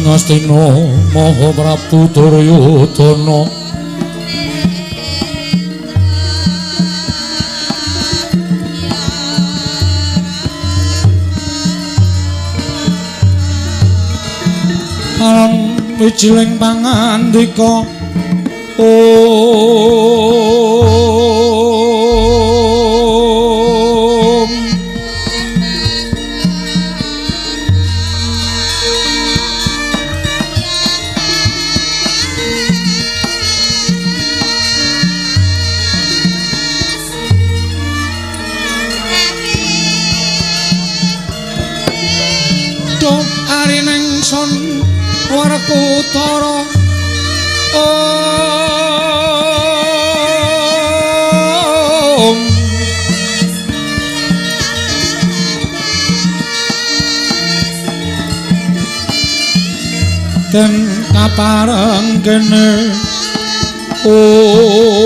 Ing Astina Maha Prabu Duryudana. Alam wijiling pangandika Om. Dok arineng son Werkutara Om. Den kapareng kene Om.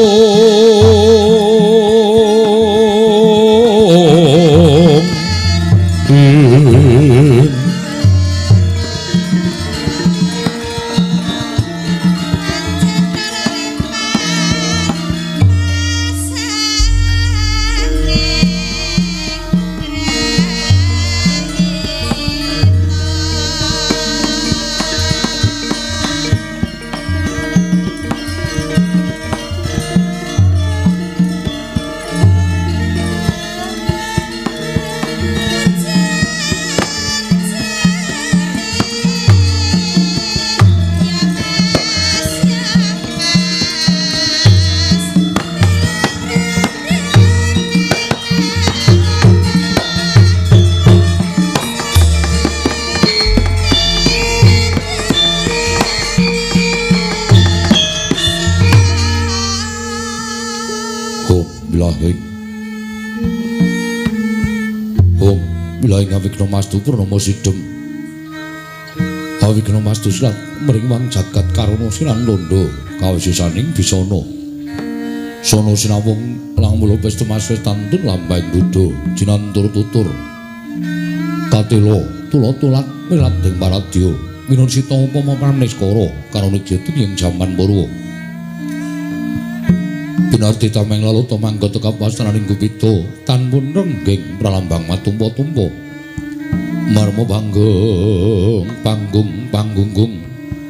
Awigna mastu purnama sidhem. Awigna mastu silat mringwang jagat karana sinan londo kawisisaning bisana. Sono sinawung lang mula pestu maswis tantun lambang buddha jinantur tutur. Katela tula tulat miladeng paradya minun sita upama pramniskara karana jati ing jaman purwa. Binarti tameng laluta manggata kapastaning gupita tanpun rengging pralambang matumpa-tumpa. Marma panggung panggung panggunggung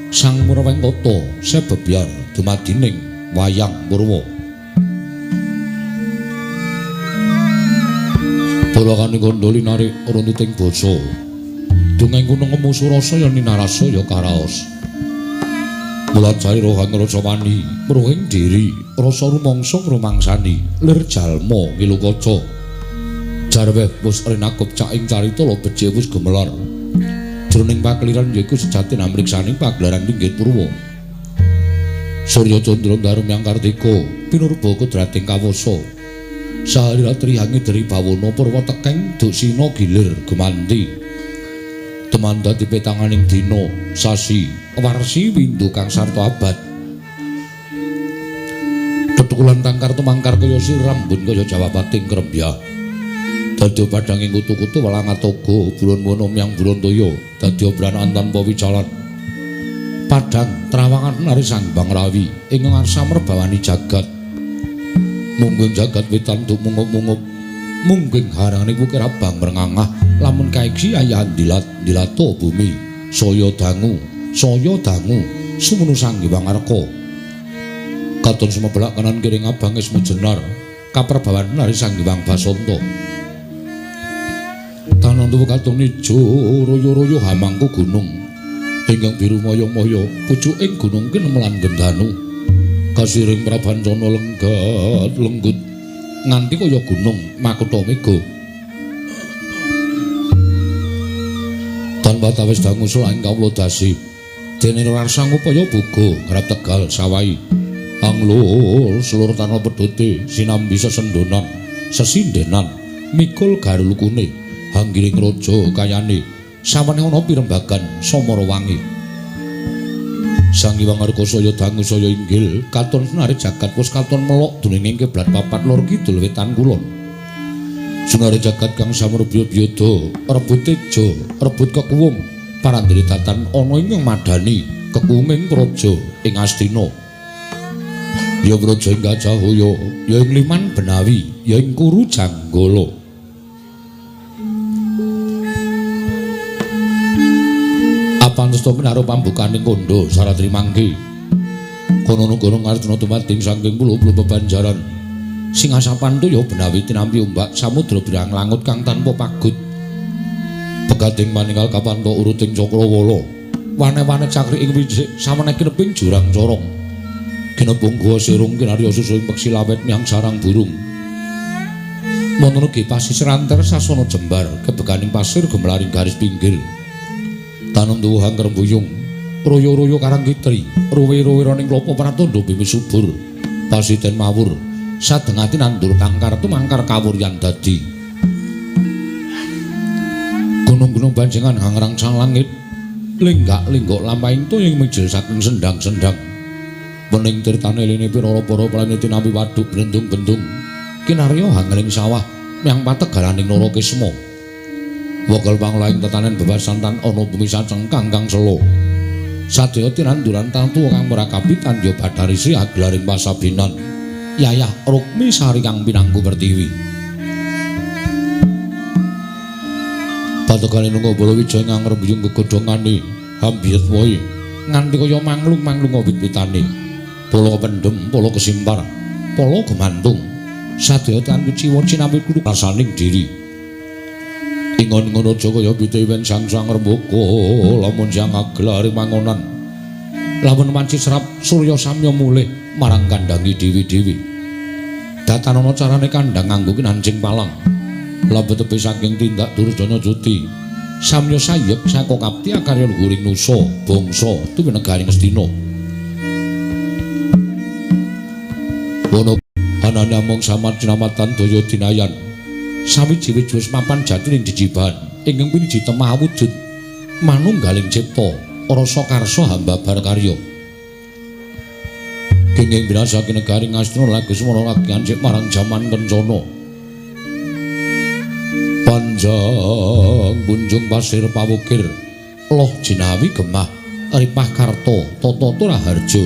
sang Murawengkata sebebyar dumadining wayang purwa. Bolakane kandha linarik runtuting basa. Dongeng kuno ngemu surasa ya ninarasa ya karaos. Mula cai rohang rasa wani, mruhing diri, rasa rumangsa ngrumangsani, lir jalma ngilu kaca. Jarweh wis rinakup caking carita lo becik wis gemelar. Jroning pakeliran yaiku sejatine amriksaning pagelaran linggih purwa. Surya candra daru myang kartika pinurba kodrating kawasa. Sahalira trihangi deri bawana purwa tekeng duksina gilir gemanti. Teman dadi petanganing dina sasi warsi windu kang sarta abad. Tetukulan tangkar tumangkar kaya sirambun kaya jawabating krembyah. Dadi padhanging kutu-kutu welang atoga bulun wono myang bulun toya dadi obranan tanpa wicalan. Padhang trawangan nari Sang Bang Rawi ing ngarsa merbawani jagat. Mungguing jagat wetan duk mungup-mungup. Mungguing harane wukir abang mrengangah lamun kaiksi ayahan dilat dilato bumi saya dangu sumunu Sang Hyang Arka. Katon sumebelak kanan kiring abang ismu jenar kaperbawan nari Sang Hyang Basanta. Tanan tuwa katon ijo royo-royo hamangku gunung ingkang biru moyo-moyo pucuking gunung kinemelan gendanu kasiring prabancana lenggat lenggut nganti kaya gunung makutha mega. Tanpa tawis dangu sulaing kawula dasi dene rarsang upaya buga ngrap tegal sawahi anglur seluruh tanah pedhote sinambi sesendonan sesindenan mikul garulukune hanggiring raja kayane sawane ana pirembagan samara wangi. Sang Hyang Arka saya dangu saya inggil katon senare jagat wis katon melok duning kiblat papat lor kidul wetan kulon. Sunare jagat kang samrubya-byada rebut teja rebut kekuwung Parandene datan ana ing madani kekunging praja ing Astina. Ya praja ing Gajahaya, ya ing Liman Benawi, ya ing Kuru Janggala. Apantesta pinaro pambukaning kandha saratri mangke. Kono negara Ngastina dumading saking pulo-pulo bebanjaran. Sing asapan toya benawi tinampi ombak samudra birang langut kang tanpa pagut. Pegading maninggal kapanto uruting cakrawala. Wane-wane cakri ing wisik samene kineping jurang corong. Kinepung guwa sirung kinarya susu ing peksi lawet miang sarang burung. Mono ugi pasisir anter sasana jembar kebeganing pasir gemlaring garis pinggir. Tanem tuwuhang krembuyung, royo-royo karang kitri, ruwe-ruwe ning klopo pratandha bumi subur. Pasiden mawur, sadengati nandur tangkar tumangkar kawuryan dadi. Gunung-gunung banjengan hangrangsang langit, lenggak-lenggok lampahing toya ing mijil saking sendang-sendang. Wening tirtane line pirara-para planet tinampi waduk blendung-bendung. Kinarya hangring sawah miang pategalaning Narakisma. Wekal panglaing tetanen bebasan tan ana bumi sacengkang kang sela. Sadaya tinanduran tantu kang merakapi tandya Bathari Sri agelaring pasabinan. Yayah Rukmi Sari kang pinangku pertiwi. Pategane nunggu Balawijaya ngangrembuyung gegodhongane hambiyet wohe nganti kaya manglung-manglung wit-witane. Pala pendem, pala kesimpar, pala gemantung. Sadaya tan kuciwa cinampi kudu rasaning diri. Ingon-ingon aja kaya pite wen sang-sang rembaka lamun siang agelari mangonan. Lamun wanci serap surya samya mulih marang kandangi dewi-dewi. Datan ana carane kandhang nganggo kinancing palang. Lebet tepi saking tindak Durjana Juti. Samya sayep saka kapti akarya luhuring nusa bangsa tuwi negari Ngastina. Wono anane amung samar cinamatan daya dinayan. Sawiji wis mapan jatining jejiban ingkang piniji temah wujud manunggaling cipta rasa karsa hambabar karya. Kenging binasake negari Ngastina lagu semana lagi anjik marang jaman kencana. Panjang bunjung pasir pawukir loh jinawi gemah ripah karta tata raharja.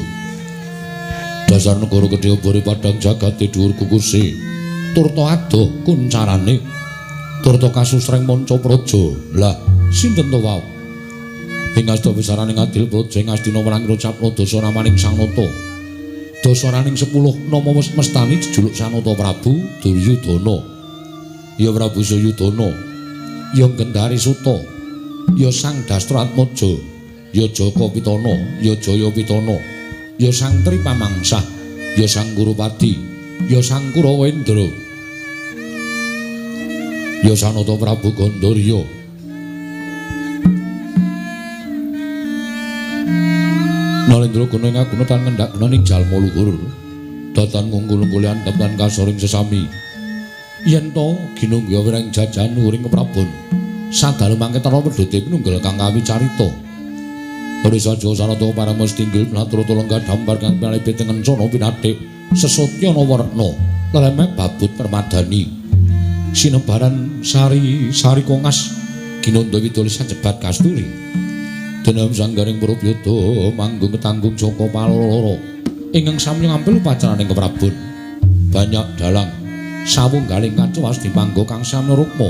Dasar negara gedhe obore padang jagate dhuwur kukuse turta adoh kuncarane turta kasusreng manca praja. Lah sinten to wau? Ing asta wisarane ngadil praja ing Astina marang ngucapna dasa namaning Sang Nata. Dasaraning 10 nama mestani jejuluk Sanata Prabu Duryudana. Ya Prabu Suyudana, ya Gendari Suta, ya Sang Dastratmaja, ya Jaka Pitana, ya Jaya Pitana, ya Sang Tri Pamangsah, ya Sang Kurupati, ya Sang Kurawendra, ya Sanata Prabu Gandarya. Nalendra guna ing aguna tan ngendak gunaning jalma luhur, datan ngungkul-ungkul andhap lan kasoring sesami. Yen to ginungga wirang jajan uring keprabon, sadalu mangke tara pedhote pinunggel kang kawicarita. Risa Jawa Sanata paramas tinggil pinaturata lenggah dampar kang pinalipit tengencana pinathik sesotyana werna lelemek babut permadani. Sinebaran sari sari kongas ginanda widol sajebat kasturi. Dene sanggaring Purbyada manggung ketanggung Jaka Paloro ingkang samya ngampil upacaraning keprabon. Banyak dalang sawunggaling kacuwas dipangga kang samya rukma.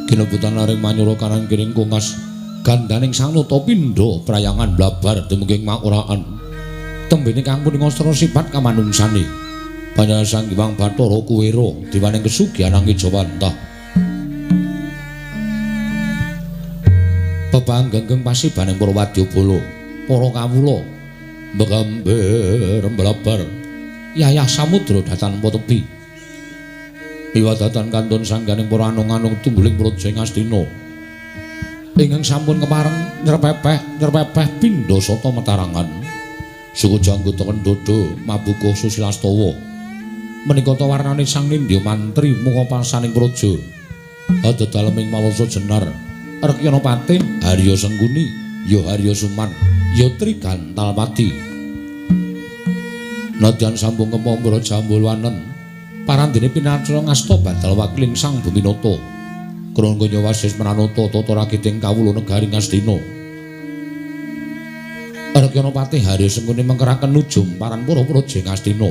Ginebutan laring manyura kanan kiring kongas gandaning Sang Nata pindha prayangan blabar dumugi mauraan. Tembene kang punika stra sifat kamanungsane. Panjenengan Sang Hyang Bathara Kuwera diwaning kesugihan Angijawantah. Pepanggeng pasibaning para wadyabala, para kawula mbegamber mblabar yayah samudra datan tepi. Iwadatan kantun sangganing para anung-anung tungguling praja ing Astina. Ingkang sampun kepareng nyerpepeh pindha sata metarangan. Suku janggut kendhodho mabukuh susilastawa. Menika ta warnane Sang Nindya mantri muka pasaning praja. Ada daleming malasa jenar. Rekyana patih Harya Sengkuni, ya Harya Suman, ya Trigantalpati. Nadyan sambung kempa Jambulwanen, parandene pinacara ngasta badal wakiling Sang Buminata. Krangga Wasis Pranata tata rakiting kawula negari Ngastina. Rekyana Patih Harya Sengkuni mengkeraken nujum paran para praja Ngastina.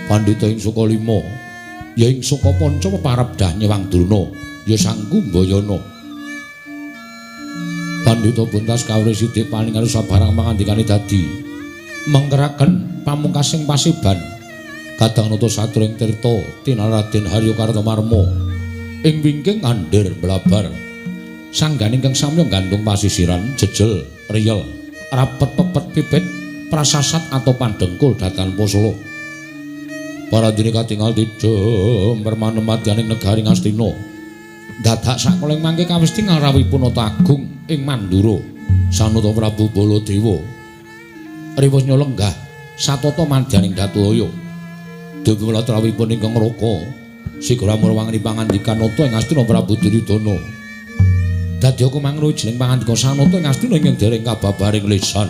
Pandhita ing Sukalima, ya ing Sukapanca peparab dah nyewang Drona, ya Sang Kumbayana. Pandhita Buntas kawruh sithik paling karo sabarang pangandikane dadi mengkeraken pamungkasing pasiban. Kadang nata satru ing tirta tinal Raden Harya Kartamarma ing wingking andher blabar. Sanggan ingkang samya gandung pasisiran jejel riyel rapet pepet pipit prasasat atau pandengkul datan posolo. Para dene katingal tidhem permanem madyaning negari Ngastina. Dadak sakoling mangke kawis tingal rawuhipun Nata Agung ing Mandura sanata Prabu Baladewa. Riwus nyolenggah satata madyaning Datulaya. Dewi rawuhipun ingkang Raka sigra murwangeni pangandikan Nata ing Ngastina Prabu Duryudana. Dadi aku mangru jeneng pangandika sanata ing Ngastina ingkang dereng kababaring lisan.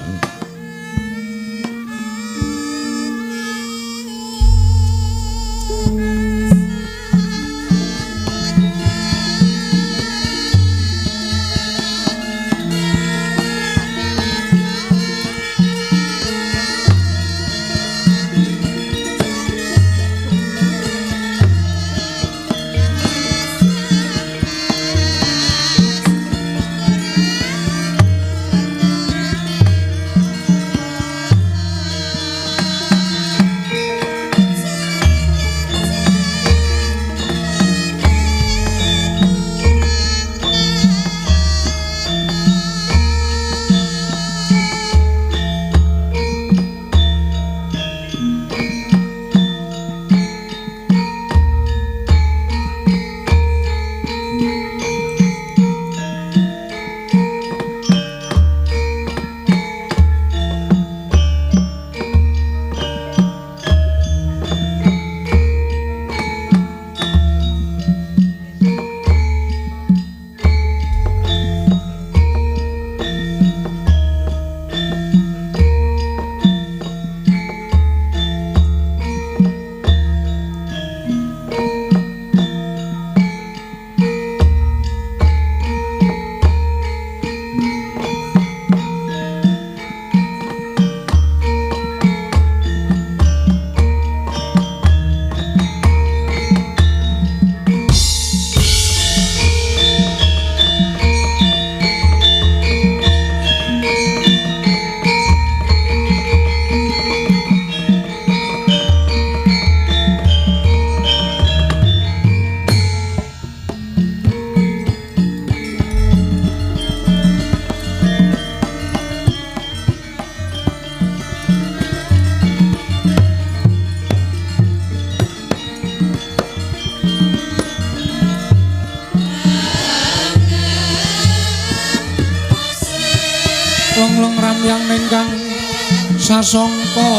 Sasongko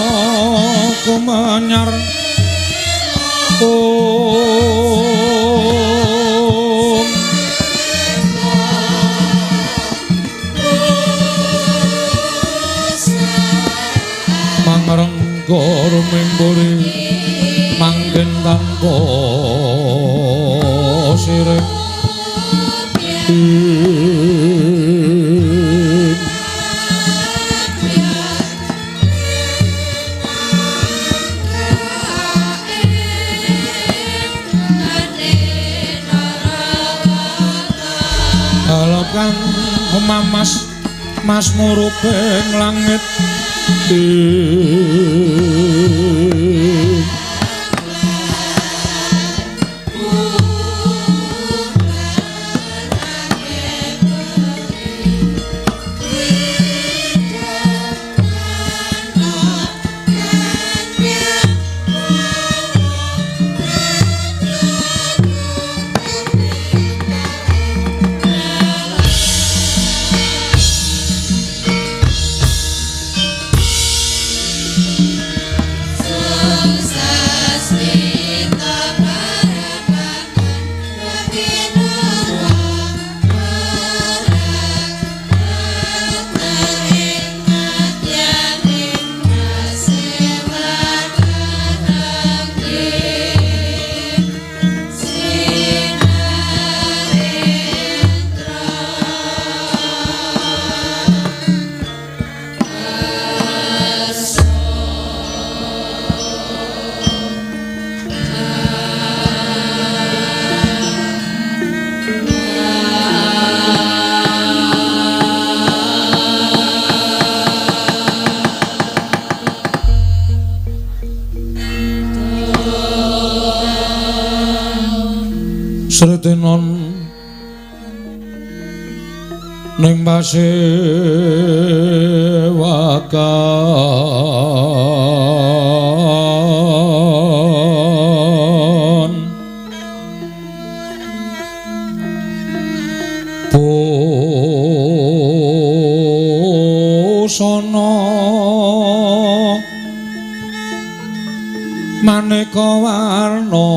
kumenyar om mangrengga rumimburi manggen tanpa sirih. Kang mamas mas murubeng langit. Sritenon ning pasewakan busana maneka warna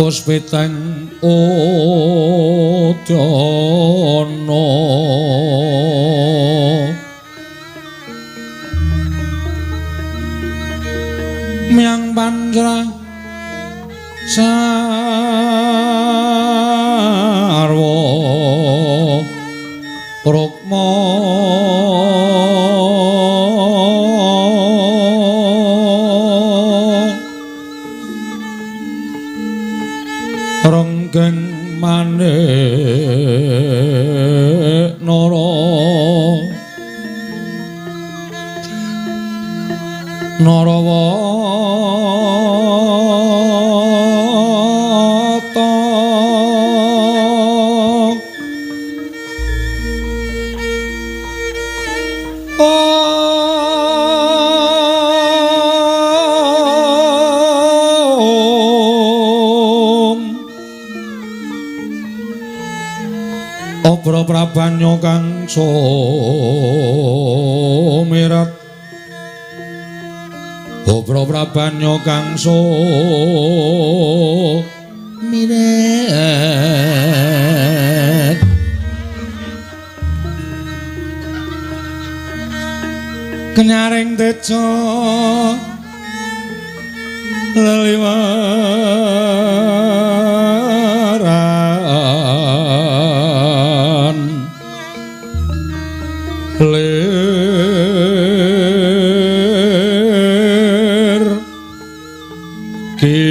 Puspiteng Udyana Myang Panjra Sarwa Rukma Renggeng manik nara narawata Obra prabanya kang sumirat Obra prabanya kang sumirat Kenyaring teja leliwaran lir ki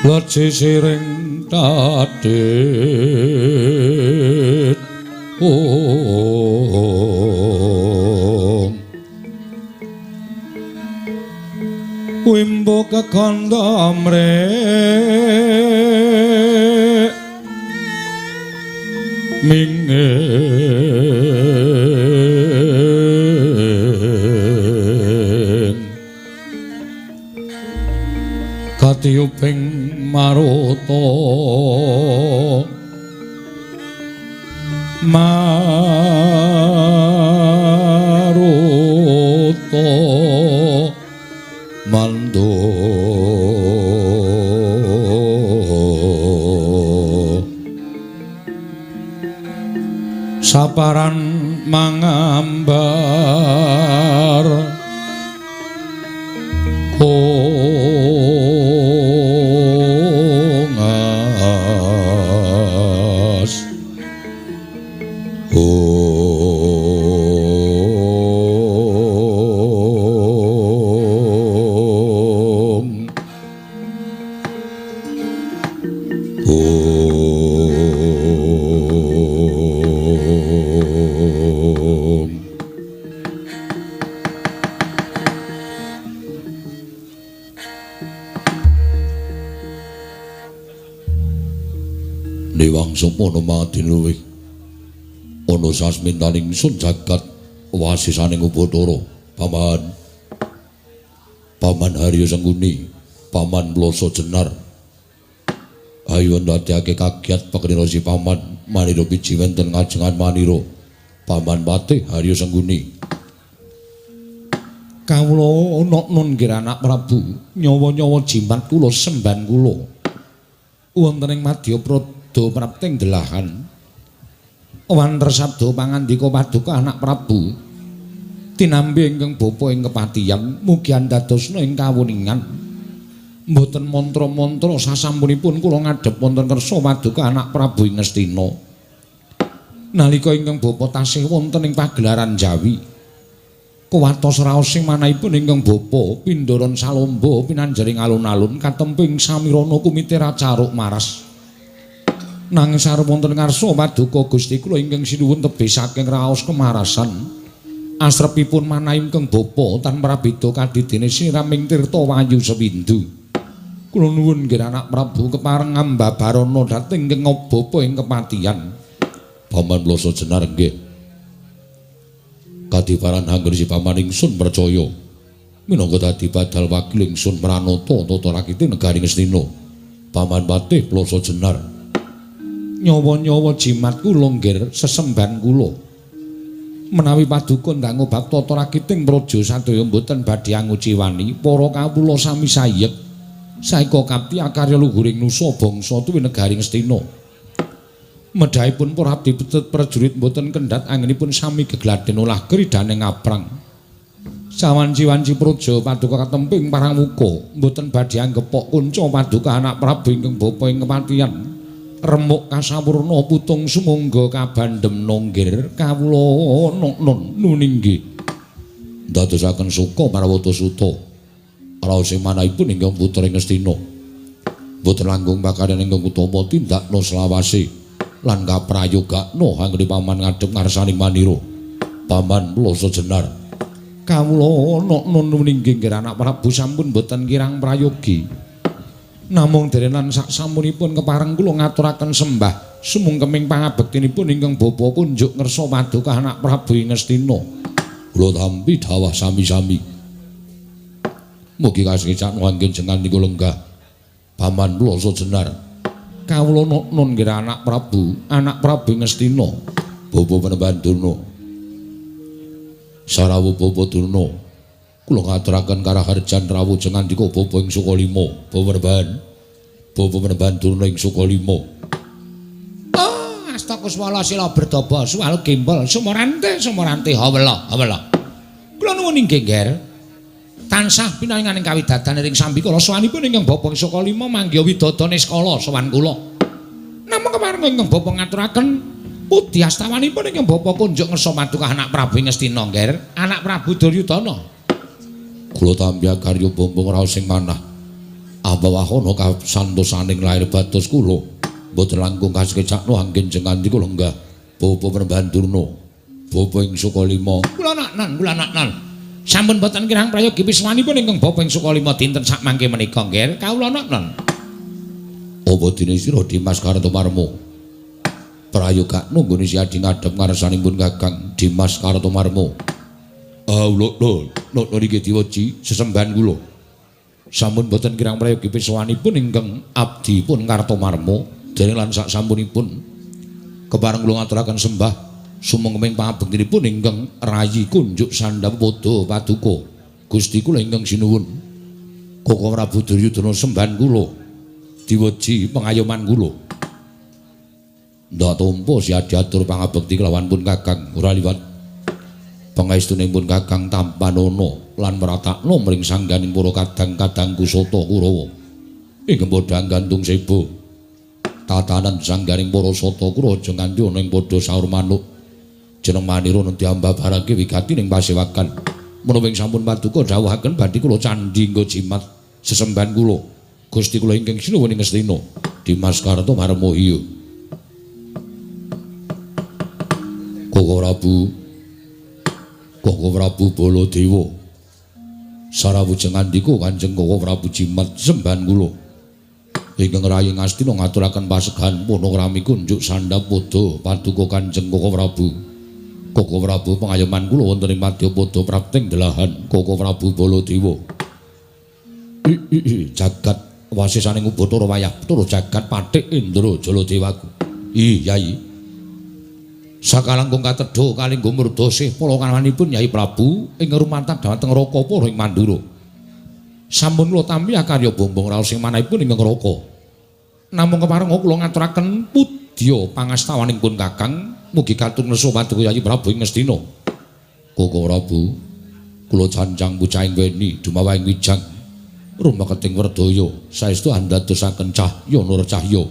laci siring tadit om wimbo kekandha mrek minging katiyuping maruta maruta mando saparan mangambar kongas om om. Dewang Supono madin luwih ana sasmintaning sun jagat wasisaning Upacara Paman Paman Haryo Sengkuni Paman Ploso Jenar ayo ndadekake kagiat pakenira si Paman manira biji wonten ngajengan manira Paman Patih Haryo Sengkuni kawula ana nun nggih anak Prabu nyawa-nyawa jimat kula semban kula wonten ing madya prada prapting delahan Wanter sabda pangandika paduka anak Prabu. Tinampi ingkang bapa ing kepatihan mugi andadosna ing kawuningan. Mboten mantra-mantra sasampunipun kula ngadhep wonten kersa paduka anak Prabu ing Ngastina. Nalika ingkang bapa tasih wonten ing pagelaran Jawi, kuwatos raos sing manahipun ingkang bapa pindharan salomba pinanjaring alun-alun katemping samirana kumite racaruk maras. Nanging sarep wonten ngarsa paduka Gusti kula ingkang sinuwun tebih saking raos kemarasan. Asrepipun manah ingkang bapa tan prabeda kadidene siraming tirta wayu sewindu. Kula nuwun nggih anak Prabu kepareng ngambabarana dhateng ingkang bapa ing kepatihan. Paman Ploso Jenar nggih. Kadiparan angger si paman ingsun percaya minangka dadi badal wakil ingsun pranata tata rakite negari Ngastina. Paman Patih Ploso Jenar. Nyawa-nyawa jimat kula nggih sesembahan kula. Menawi paduka ndang bab tata rakiting praja sadaya mboten badhe anguciwani para kawula sami sayek. Saeka kapti akarya luhuring nusa bangsa tuwi negari Ngastina. Medhahipun para abdi prajurit mboten kendhat anggenipun sami gegladen olah kridane ngaprang. Sawanci-wanci praja paduka katemping parang muka mboten badhe anggepok kunca paduka anak Prabu ingkang bapa ing kepatihan. Remuk kasawurna putung sumangga kabandhem nonggir kawula nun nuninggi. Ndadosaken suka Parawata Suta. Raos sing manahipun ingkang putra Ngastina. Mboten langkung pakaryan ingkang utama tindakna selawase lan kaprayogakna anggene paman ngadhep ngarsaning manira. Paman Ploso Jenar. Kawula nun nuninggi nggih anak Prabu sampun mboten kirang prayogi. Namung derenan sak sampunipun kepareng kula ngaturaken sembah sumungkeming pangabektinipun ingkang bapa kunjuk ngersa paduka anak Prabu ing Ngastina. Kula tampi dhawah sami-sami. Mugi kasekcakna anggen jenengan niku lenggah. Paman Ploso Jenar. Kawula nun nggih anak Prabu ing Ngastina. Bapa Panembahan Durna. Sarawuh Bapa Durna. Kula ngaturaken karaharjan rawuh jengandika bapa ing Sukalima. Bapa Panembahan. Bapa Panembahan Durna ing Sukalima. Oh, astakuswala sila berdaba suwal gembol sumorante sumorante hawela hawela. Kula nuwun inggih Nger. Tansah pinaringaning kawidadan ing sambikala sowanipun ingkang bapa ing Sukalima manggiha widada niskala sowan kula. Namung kepareng ingkang bapa ngaturaken pundi astawanipun ingkang bapa kunjuk ngersa paduka anak Prabu ing Ngastina Nger, anak Prabu Duryudana. Kula tampi karya bombong raos sing manah. Ambawahana kasantosaning lair batos kula. Mboten langkung kasekcakna anggen jenengan niku lenggah. Bapa Panembahan Durna. Bapa ing Sukalima. Kula naknan, kula naknan. Sampun boten kirang prayogi piswanipun ingkang bapa ing Sukalima dinten sakmangke menika nggih. Kawula naknan. Apa dene sira Dimas Kartomarmo? Prayogakna nggone si adi ngadhep ngarsanipun Kakang Dimas Kartomarmo. Lho lho niki diweji sesembahan kula. Sampun boten kirang prayogi piswanipun ingkang abdi pun Kartomarmo dereng lan sak sampunipun kepareng kula ngaturaken sembah sumengkeming pangabektinipun ingkang rayi kunjuk sandhap padha paduka Gusti kula ingkang sinuwun Koko Prabu Duryudana sembahan kula diweji pengayoman kula. Ndak tampa si adi atur pangabekti kelawan pun Kakang ora liwat pangaestune pun Kakang tampanana lan mratakna mring sangganing para kadang-kadang kusata Kurawa ing padha gantung seba tatanan sangganing para sata Kurawa aja nganti ana ing padha saur manuk jeneng manira nanti ambabarake wigati ning pasewakan menawi sampun paduka dawuhaken badhe kula candhi nggo jimat sesembahan kula Gusti kula ingkang sinuwun ing Ngastina Dimas Kartomarmo. Iya Koko Prabu, Koko Prabu Baladewa. Sarawuh ngandika Kanjeng Koko Prabu jimat sembahan kula. Ingkang rayi Ngastina ngaturaken pasegahan panakrami kunjuk sandhap padha paduka Kanjeng Koko Prabu. Koko Prabu pengayoman kula wonten ing madyapada prapting delahan Koko Prabu Baladewa. Jagat wasisaning Ubathara wayah Bathara jagat pathik Indra Jaladewaku. Ih Yai. Sakalangkung katedha kalinggo murda sih palakramanipun Yai Prabu ing rumantak dhateng Rakapara ing Mandura. Sampun kula tampi akarya bombong raos ing manahipun ingkang Raka. Namung kepareng kula ngaturaken nedya pangastawaning pun Kakang mugi katur nesu paduka Yayi Prabu ing Ngastina. Koko Prabu, kula cancang bocahing weni dumawahing wijang rumeketing werdaya saestu andadosaken cahya nur cahya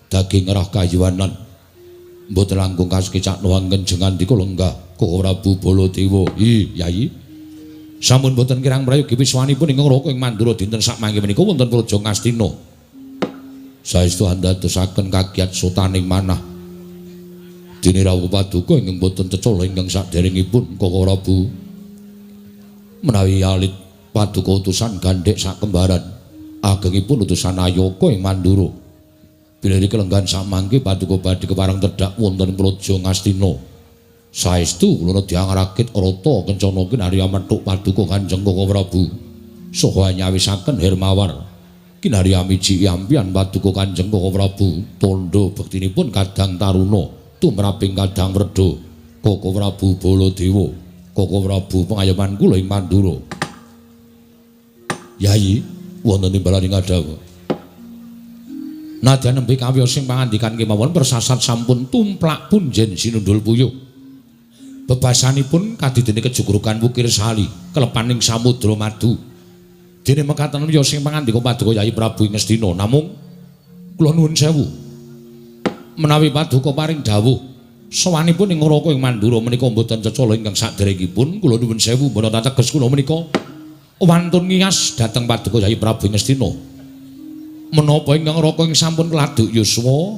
daging rah kayuwanan mboten langkung kasekecakno anggen jengandika lenggah Koko Prabu Baladewa. Hi Yayi, sampun boten kirang prayogi wiswanipun ingkang raka ing Mandura dinten sakmangke menika wonten Praja Ngastina. Saestu andadosaken kagiat sutaning manah dene rawuh paduka ingkang boten cecala ingkang saderengipun Koko Prabu. Menawi alit paduka utusan gandhek sakembaran agengipun utusan Ayaka ing Mandura. Bilih kelenggan samangke paduka badhe kepareng tedhak wonten Praja Ngastina. Saestu kula nedya ngrakit rata kencana kinarya methuk paduka Kanjeng Koko Prabu saha nyawisaken Hermawar kinarya miji ampian paduka Kanjeng Koko Prabu tandha bektinipun kadang taruna tumraping kadang wredha Koko Prabu Baladewa. Koko Prabu pengayoman kula ing Mandura. Yayi, wonten timbalan ing adawa. Nadyan nembe kawiyos ing pangandikan kemawon persasat sampun tumplak punjen sinundul puyuh. Bebasanipun kadidene kejugrugan Wukir Sali kelepaning samudra madu. Dene mekaten wiyos ing pangandika paduka Yayi Prabu ing Ngastina, namung kula nuwun sewu. Menawi paduka paring dawuh sowanipun ing Raka ing Mandura menika mboten cecala ingkang saderengipun, kula nuwun sewu mboten ateges kula menika wantun ngiyas dhateng paduka Yayi Prabu ing Ngastina. Menapa ingkang raka ing sampun keladuk yuswa,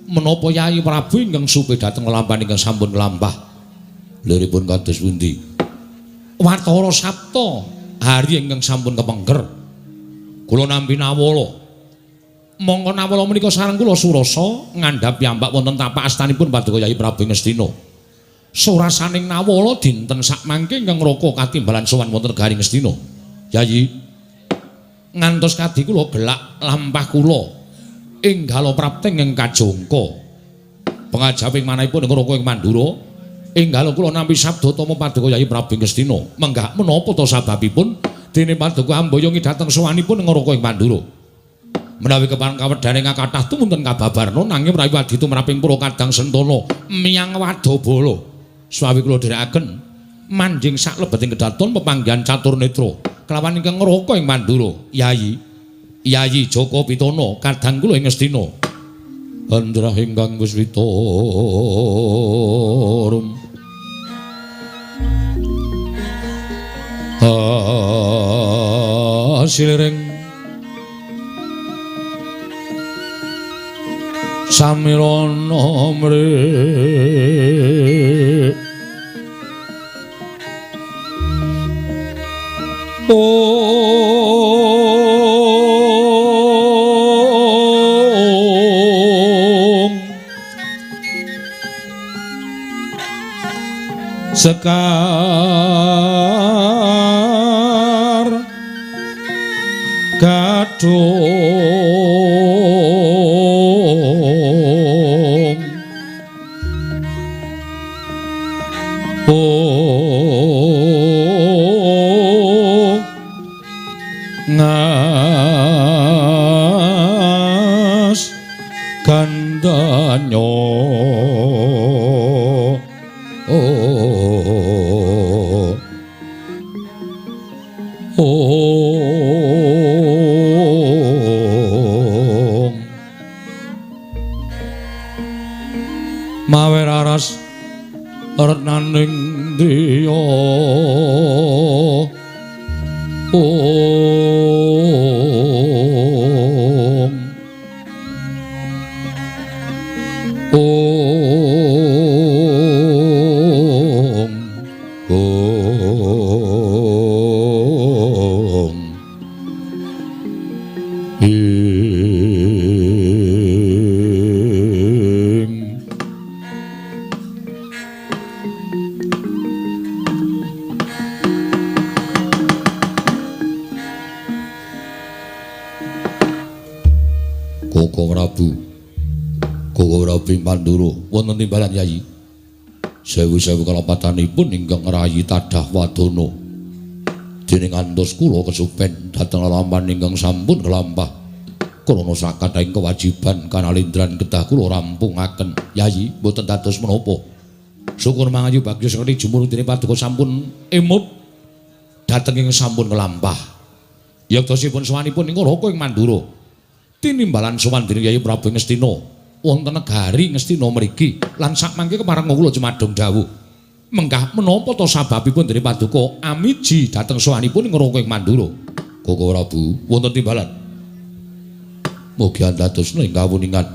menapa Yayi Prabu ingkang supe dhateng lelampahan ingkang sampun kelampah. Liripun kados pundi? Watara sapta hari ingkang sampun kepengker. Kula nampi nawala. Mongko nawala menika sareng kula surasa ngandhap piyambak wonten tapak astanipun paduka Yayi Prabu ing Ngastina. Surasaning nawala dinten sakmangke ingkang raka katimbalan sowan wonten negari Ngastina. Yayi, ngantos kadi kula gelak lampah kula enggala prapteng ing kajongka. Pengajaping manahipun ing Raka ing Mandura, enggala kula nampi sabda tama paduka Yayi Prabu ing Ngastina. Menggah menapa ta sababipun dene paduka amboyongi dhateng sowanipun ing Raka ing Mandura? Menawi kepareng kawedhane kathah tumunten kababarna, nanging menawi wadi tumraping para kadang sentana miyang wadabala swawi kula dherekaken manjing saklebeting kedaton pepanggihan catur netra kelawan ingkang ngraka ing Mandura. Yayi, Yayi Jaka Pitana kadang kula ing Ngastina. Andrah ingkang wis witorum asiliring samirana mrih Om Sekar Gadung Ngas gandanyo Om mawe raras retnaning driya Om Om Om Ing Koko Prabu, Koko Prabu Mandura wonten timbalan Yayi. Sewu-sewu kalepatanipun ingkang ngrayi tadah wadana. Dene ngantos kula kesupen dhateng lelampahan ingkang sampun kelampah. Krana sakathahing kewajiban kanalindran kedah kula rampungaken. Yayi, mboten dados menapa. Syukur mangayu bagya sekti jumurung dene paduka sampun emut dhateng ing sampun kelampah. Yektosipun sowanipun ing Raka ing Mandura. Tinimbalan sowan dening Yayi Prabu Ngastina wonten negari Ngastina mriki lan sakmangke kepareng kula jumadung dawuh. Mengkah menapa ta sababipun dene paduka amiji dhateng sowanipun ing Raka ing Mandura? Koko Prabu, wonten timbalan. Mugi andadosna ing kawuningan.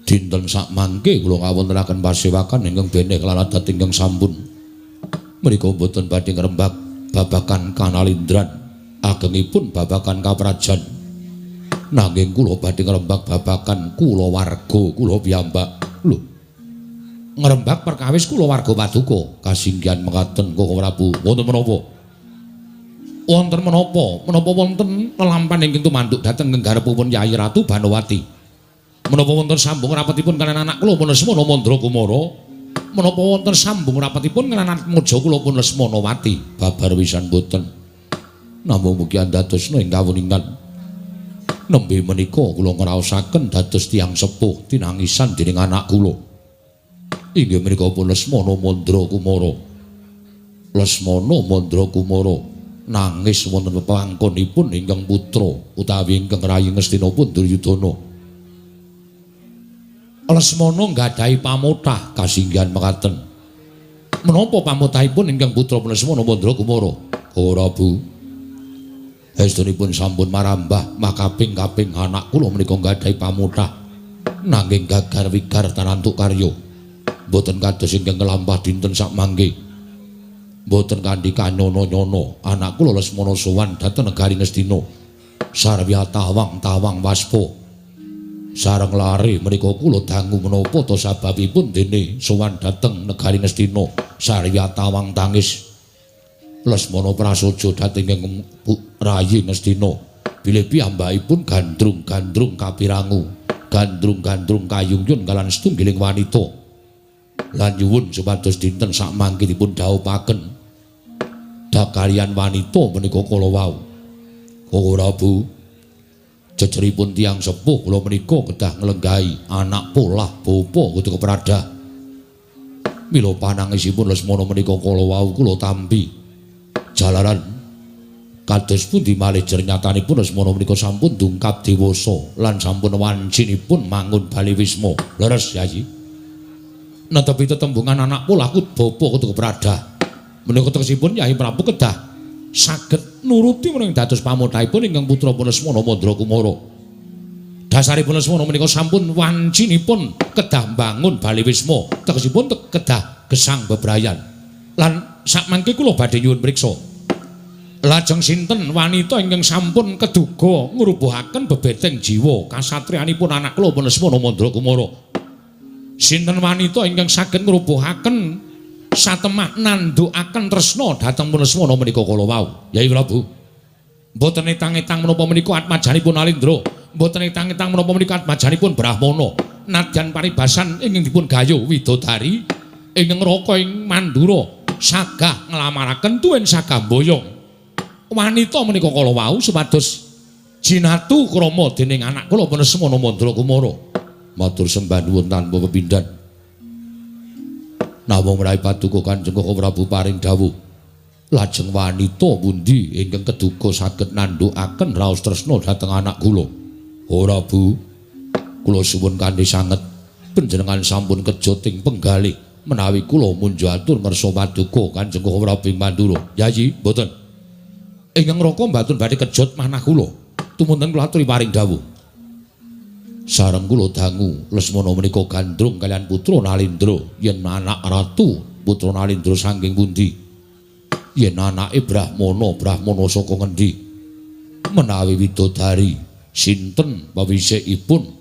Dinten sakmangke kula ngawontenaken pasewakan ingkang beneh lan adat ingkang sampun. Mriku mboten badhe ngrembak babagan kanalindran, agengipun babagan kaprajan. Nanging kula badhe ngrembak babagan kulawarga kula piyambak. Lho. Ngrembak perkawis kulawarga paduka kasinggihan mekaten Koko Prabu. Wonten menapa? Wonten menapa? Menapa wonten lelampan ingkang tumanduk dhateng nggarepipun Yayi Ratu Banowati? Menapa wonten sambung rapetipun kaliyan anak kula pun Lesmana Mandra Kumara? Menapa wonten sambung rapetipun kaliyan atmaja kula pun Lesmanawati? Babar wisan boten. Namung mugi andadosna ing kawuningan. Nembe menika kula ngraosaken dados tiyang sepuh tinangisan dening anak kula. Inggih menika pun Lesmana Mandra Kumara. Lesmana Mandra Kumara nangis wonten pepangkonipun ingkang putra utawi ingkang rayi Ngastina pun Duryudana. Lesmana nggadahi pamotah kasinggihan mekaten. Menapa pamotahipun ingkang putra Lesmana Mandra Kumara? Ora Bu. Estunipun sampun marambah makaping-kaping anak kula menika nggadahi pamotah nanging gagar wigar tarantuk karya. Mboten kados ingkang kelampah dinten sakmangke. Mboten kanthi kanyono-nyono anak kula Lesmana sowan dhateng negari Ngastina. Sarwya tawang-tawang waspa. Sareng lare menika kula dangu menapa ta sababipun dene sowan dhateng negari Ngastina. Sarwya tawang tangis. Lesmana prasaja dhateng ing rayi Ngastina. Bilih piyambakipun gandrung-gandrung kapirangu, gandrung-gandrung kayungyun kalan setunggiling wanita. Lan nyuwun supados dinten sakmangke dipun dhawuhaken dakarian wanita menika kala wau. Ora Bu, jejeripun tiyang sepuh kula menika kedah nglenggahi anak polah bapa kudu kepradah. Mila panangisipun Lesmana menika kala wau kula tampi. Jalaran kados pundi malih jernyatanipun Lesmana menika sampun dungkap dewasa lan sampun wancinipun mangun bali wisma. Leres Yayi. Netepi tetembungan anak polah bapa kudu kepradah. Menika tegesipun Yayi Prabu kedah saged nuruti menawi dados pamotahipun ingkang putra pun Lesmana Mandra Kumara. Dasaripun Lesmana menika sampun wancinipun kedah mbangun bali wisma, tegesipun kedah gesang bebrayan. Lan sakmangke kula badhe nyuwun priksa. Lajeng sinten wanita ingkang sampun keduga ngrubuhaken bebeteng jiwa kasatriyanipun anak kula pun Lesmana Mandra Kumara? Sinten wanita ingkang saged ngrubuhaken satemah nandhukaken tresna dhateng pun Lesmana menika kala wau? Yayi Prabu, mboten etang-etang menapa menika atmajanipun Alindra, mboten etang-etang menapa menika atmajanipun Brahmana. Nadyan paribasan ingkang dipun gayuh widodari ingkang raka ing Mandura sagah nglamaraken tuwin sagah mboyong wanita menika kala wau supados jinatu krama dening anak kula pun Lesmana Mandra Kumara. Matur sembah nuwun tanpa pepindhan. Namung mraih paduka Kanjeng Koko Prabu paring dawuh. Lajeng wanita pundi ingkang keduga saged nandhukaken raos tresna dhateng anak kula? Ora Bu, kula suwun kanthi sanget panjenengan sampun kejot ing penggalih menawi kula munjo atur ngersa paduka Kanjeng Koko Prabu ing Mandura. Yayi, mboten. Ingkang raka mbatun badhe kejot manah kula. Tumunten kula aturi paring dawuh. Sareng kula dangu Lesmana menika gandrung kaliyan putra Nalindra. Yen anak ratu putra Nalindra saking pundi? Yen anake Brahmana, Brahmana saka ngendi? Menawi widodari sinten pawisikipun?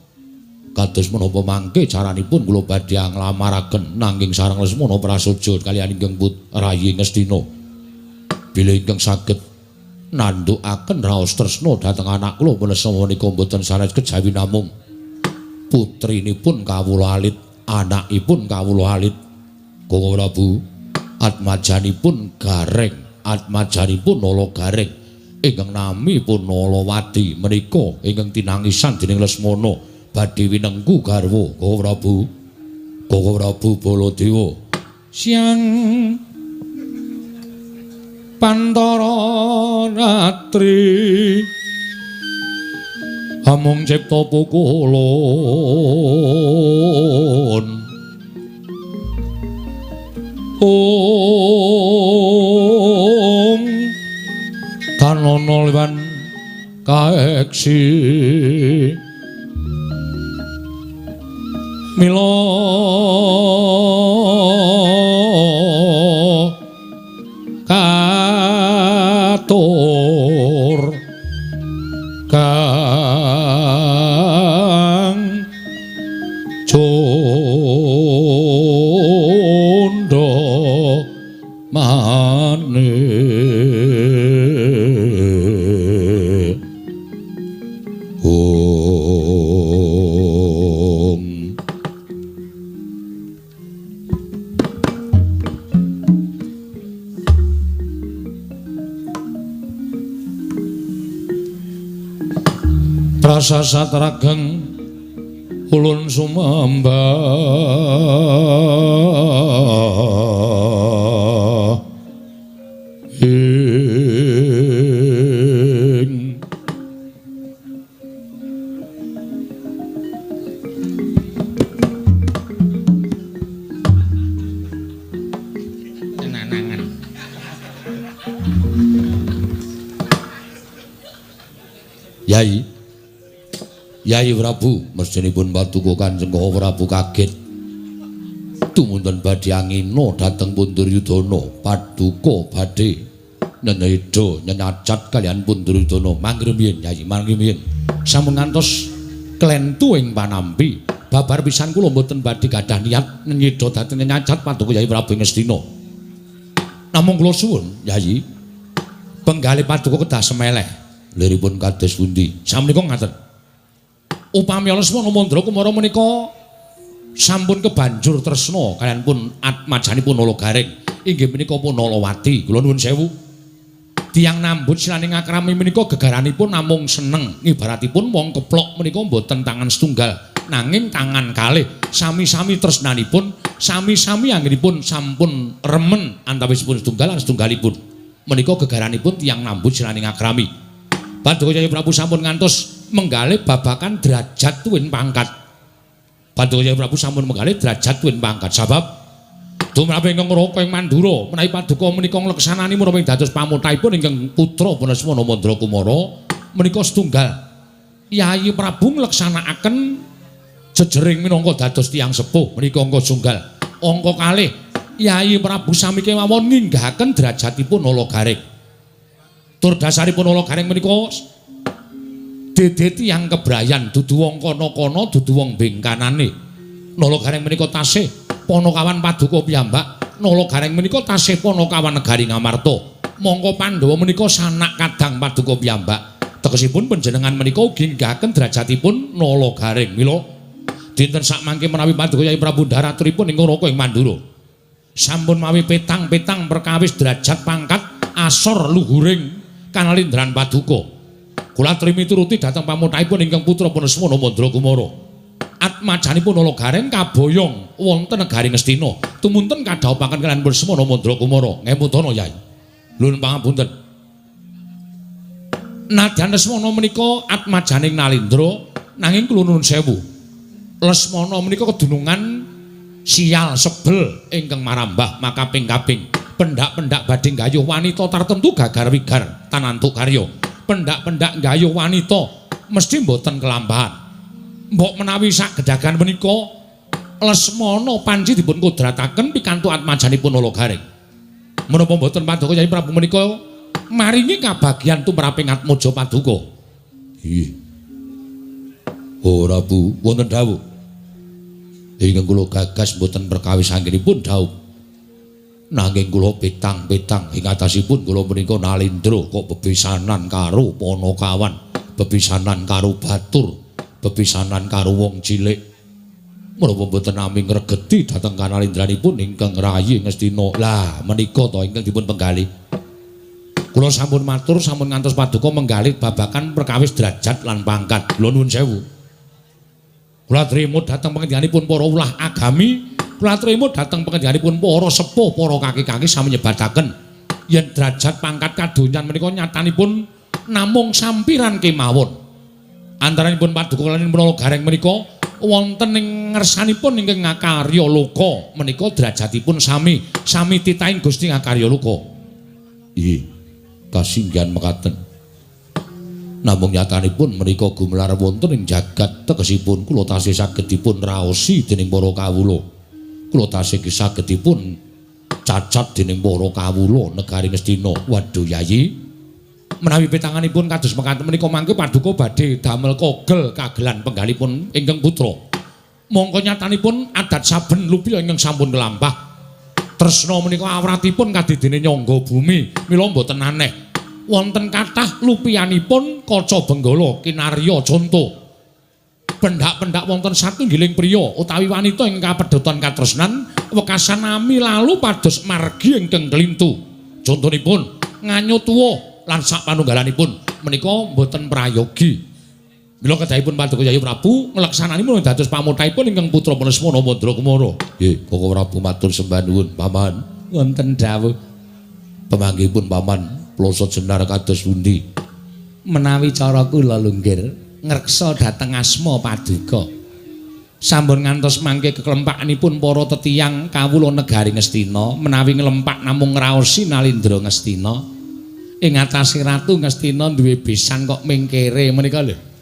Kados menapa mangke caranipun kula badhe nglamaraken nanging sareng Lesmana prasaja kaliyan ingkang rayi Ngastina. Bilih ingkang saged nandhukaken raos tresna dhateng anak kula Lesmana menika mboten sanes kejawi namung putrinipun kawula alit, anakipun kawula alit. Koko Prabu, atmajanipun Gareng, atmajanipun Nala Gareng. Ingkang nami pun Nalawati menika ingkang tinangisan dening Lesmana badhe winengku garwa Koko Prabu. Koko Prabu Baladewa. Siang pantara ratri amung cipta pukulun. Om tanono liwan kaeksi mila katur kang cundha manik. Om prasasat rageng ulun sumembah ing Tenanangan. Yai Yai Prabu mestinipun paduka Kanjeng Koko Prabu kaget tumunten badhe angina dhateng pun Duryudana paduka badhe nyenyeda nyenyacat kaliyan pun Duryudana. Mangrumiyin Yai, mangrumiyin sampun ngantos klentu ing panampi babar pisan kula mboten badhe gadah niat nyenyeda dhateng nyenyacat paduka Yai Prabu ing Ngastina. Namung kula suwun Yai, penggalih paduka kedah semeleh. Liripun kados pundi? Samenika ngaten. Upami Lesmana Mandra Kumara menika sampun kebanjur tresna kaliyan pun atmajanipun Nala Gareng inggih menika pun Nalawati. Kula nuwun sewu. Tiyang nambut silaning akrami menika gegaranipun namung seneng, ibaratipun wong keplok menika mboten tangan setunggal nanging tangan kalih, sami-sami tresnanipun, sami-sami anggenipun sampun remen antawisipun setunggal lan setunggalipun. Menika gegaranipun tiyang nambut silaning akrami. Paduka Jaya Prabu sampun ngantos menggalih babakan derajat tuwin pangkat. Paduka Jaya Prabu sampun menggalih derajat tuwin pangkat. Sabab tumrap ingkang Raka ing Mandura menawi paduka menika ngleksanani menapa ing dados pamotahipun ingkang putra Lesmana Mandra Kumara menika setunggal. Yayi Prabu ngleksanakaken jejering minangka dados tiyang sepuh menika angka setunggal. Angka kalih Yayi Prabu sami kemawon nginggahaken derajatipun Nala Gareng. Tur dasaripun Nala Gareng menika dede tiyang kebrayan, dudu wong kono-kono, dudu wong bengkanane. Nala Gareng menika tasih panakawan paduka piyambak. Nala Gareng menika tasih panakawan negari Ngamarta. Mongko Pandhawa menika sanak kadang paduka piyambak. Tegesipun panjenengan menika ugi nginggahaken derajatipun Nala Gareng. Mila dinten sakmangke menawi paduka Yai Prabu ndharaturipun ing Raka ing Mandura sampun mawi petang-petang perkawis derajat pangkat asor luhuring kanalindran paduka. Kula trimi turuti dhateng pamotahipun ingkang putra Lesmana Mandra Kumara. Atmajanipun Nala Gareng kaboyong wonten negari Ngastina. Tumunten kadhawuhaken kaliyan Lesmana Mandra Kumara. Ngemutana Yai. Lun pangapunten. Nadyan Lesmana menika atmajaning Nalindra nanging kula nuwun sewu. Lesmana menika kedunungan sial sebel ingkang marambah makaping-kaping. Pendak-pendak badhe nggayuh wanita tartemtu gagar wigar tanantuk karya. Pendak-pendak nggayuh wanita mesti mboten kelampahan. Mbok menawi sak gedagan menika Lesmana panci dipun kodrataken pikantuk atmajanipun Nala Gareng. Menapa mboten paduka Yai Prabu menika maringi kabagyan tumraping atmaja paduka? Ih. Oh Prabu, wonten dawuh. Ingkang kula gagas mboten perkawis anggenipun dhaup. Nanging kula petang-petang ing atasipun kula menika nalindra kok bebesanan karo panakawan, bebesanan karo batur, bebesanan karo wong cilik. Menapa mboten nami ngregeti dhateng kanalindranipun ingkang rayi Ngastina. Lah menika to ingkang dipun penggalih. Kula sampun matur sampun ngantos paduka menggalih babagan perkawis derajat lan pangkat. Kula nuwun sewu. Kula trimo dhateng pengendikanipun para ulah agami, kula trimo dhateng pengendikanipun para sepuh, para kaki-kaki sami nyebataken yen derajat pangkat kadonyan menika nyatanipun namung sampiran kemawon. Antaranipun paduka kaliyan Nala Gareng menika wonten ing ngersanipun ingkang ngakarya loka menika derajatipun sami, sami titahing Gusti ngakarya loka. Nggih. Kasinggihan mekaten. Namung nyatanipun menika gumelar wonten ing jagat tegesipun kula tasih saged dipun raosi dening para kawula. Kula tasih saged dipun cacat dening para kawula negari Ngastina. Waduh Yayi, menawi petanganipun kados mekaten menika mangke paduka badhe damel kogel kagelan penggalipun ingkang putra. Mongko nyatanipun adat saben lupiya ingkang sampun kelampah. Tresna menika awratipun kadidene nyangga bumi, mila mboten aneh. Wonten kathah lupiyanipun kaca benggala kinarya conto. Pendak-pendak wonten satunggiling priya utawi wanita ingkang kapedhotan katresnan wekasan ami lalu pados margi ingkang klintu. Contonipun nganyu tuwa lan sak panunggalanipun menika mboten prayogi. Mila kedahipun paduka Yayi Prabu ngleksananipun dados pamothahipun ingkang putra Lesmana Mandra Kumara. Nggih, Koko Prabu matur sembah nuwun, Paman. Wonten dawuh. Pemanggihipun Paman ploso jenar kados pundi? Menawi cara kula lunggir ngreksa dhateng asma paduka. Sampun ngantos mangke keklempaknipun para tetiyang kawula negari Ngastina menawi nglempak namung ngraosi Nalindra Ngastina. Ing atase Ratu Ngastina duwe besan kok mingkere menika lho.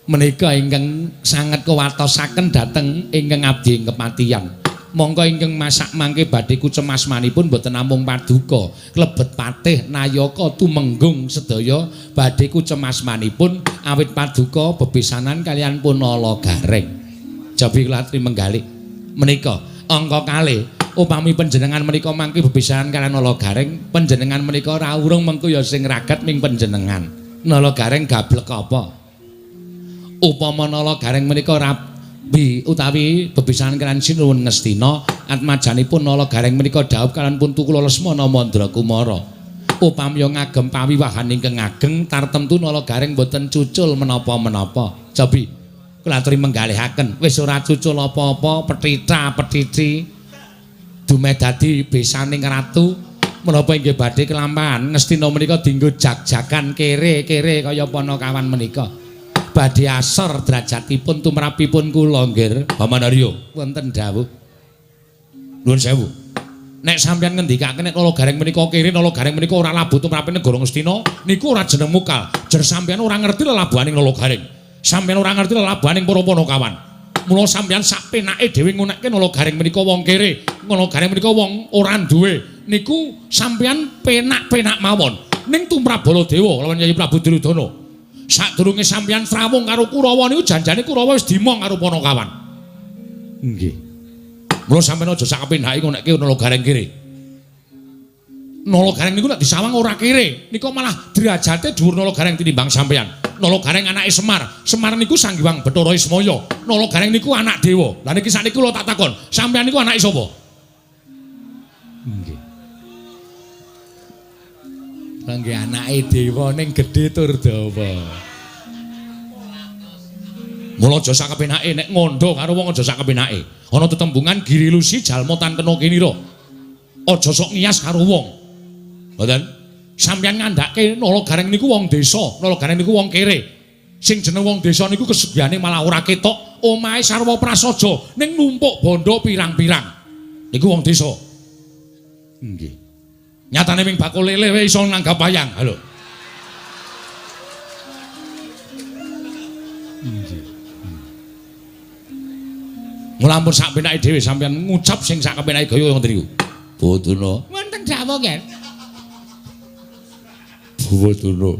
Menika ingkang sanget kuwatosaken dhateng ingkang abdi ing kepatihan. Mongko ingkang masak mangke badhe kucemasmanipun boten namung paduka, klebet patih nayaka tumenggung sedaya badhe kucemasmanipun awit paduka bebesanan kaliyan pun Nala Gareng. Jabi kula aturi menggalih menika angka kalih upami panjenengan menika mangke bebesanan kaliyan Nala Gareng, panjenengan menika ora urung mengko ya sing ragat ming panjenengan. Nala Gareng gablek apa? Upama Nala Gareng menika rabi utawi bebesanan kaliyan Sinuwun Ngastina, atmajanipun Nala Gareng menika dhaup kaliyan pun kula Lesmana Mandra Kumara. Upami ngagem pawiwahan ingkang ageng tartemtu Nala Gareng boten cucul menapa-menapa. Cobi kula aturi menggalihaken, wis ora cucul apa-apa, petita-petiti dumeh dadi besaning ratu menapa inggih badhe kelampahan Ngastina menika dienggo jag-jagan kere-kere kaya panakawan menika. Badhe asor derajatipun tumrapipun kula nggih. Paman Arya, wonten dawuh. Nuwun sewu. Nek sampeyan ngendikake nek Nala Gareng menika kere, Nala Gareng menika ora labuh tumrape negara Ngastina, niku ora jeneng mukal. Jer sampeyan ora ngerti lelabuhaning Nala Gareng. Sampeyan ora ngerti lelabuhaning para panakawan. Mula sampeyan sak penake dhewe ngunekke Nala Gareng menika wong kere, Nala Gareng menika wong ora duwe. Niku sampeyan penak-penak mawon. Ning tumrap Baladewa lawan Yayi Prabu Duryudana. Sadurunge sampeyan srawung karo Kurawa niku janjane Kurawa wis dimong karo panakawan. Nggih. Mula sampeyan aja sak kepenake ngonekke Nala Gareng kere. Nala Gareng niku nek disawang ora kere, niku malah derajate dhuwur Nala Gareng tinimbang sampeyan. Nala Gareng anake Semar, Semar niku Sang Hyang Bathara Ismaya. Nala Gareng niku anak dewa. Lah niki sakniki kula tak takon, sampeyan niku anake sapa? Nggih. Nggih anake dewa ning gedhe tur dawa. Mula aja sak kepenake nek ngandha karo wong aja sak kepenake. Ana tetembungan girilusi jalma tan kena kinira. Aja sok ngiyas karo wong. Mboten. Sampeyan ngandhake Nala Gareng niku wong desa, Nala Gareng niku wong kere. Sing jeneng wong desa niku kesugihane malah ora ketok, omahe sarwa prasaja ning numpuk bondo pirang-pirang. Niku wong desa. Nggih. Nyatane ming bakul lele wae iso nanggap wayang. Halo. Nggih. Mula ampun sak penake dhewe sampeyan ngucap sing sak kepenake gaya ngoten niku. Bodona. Wonten dawuh, Nggih. Bodona.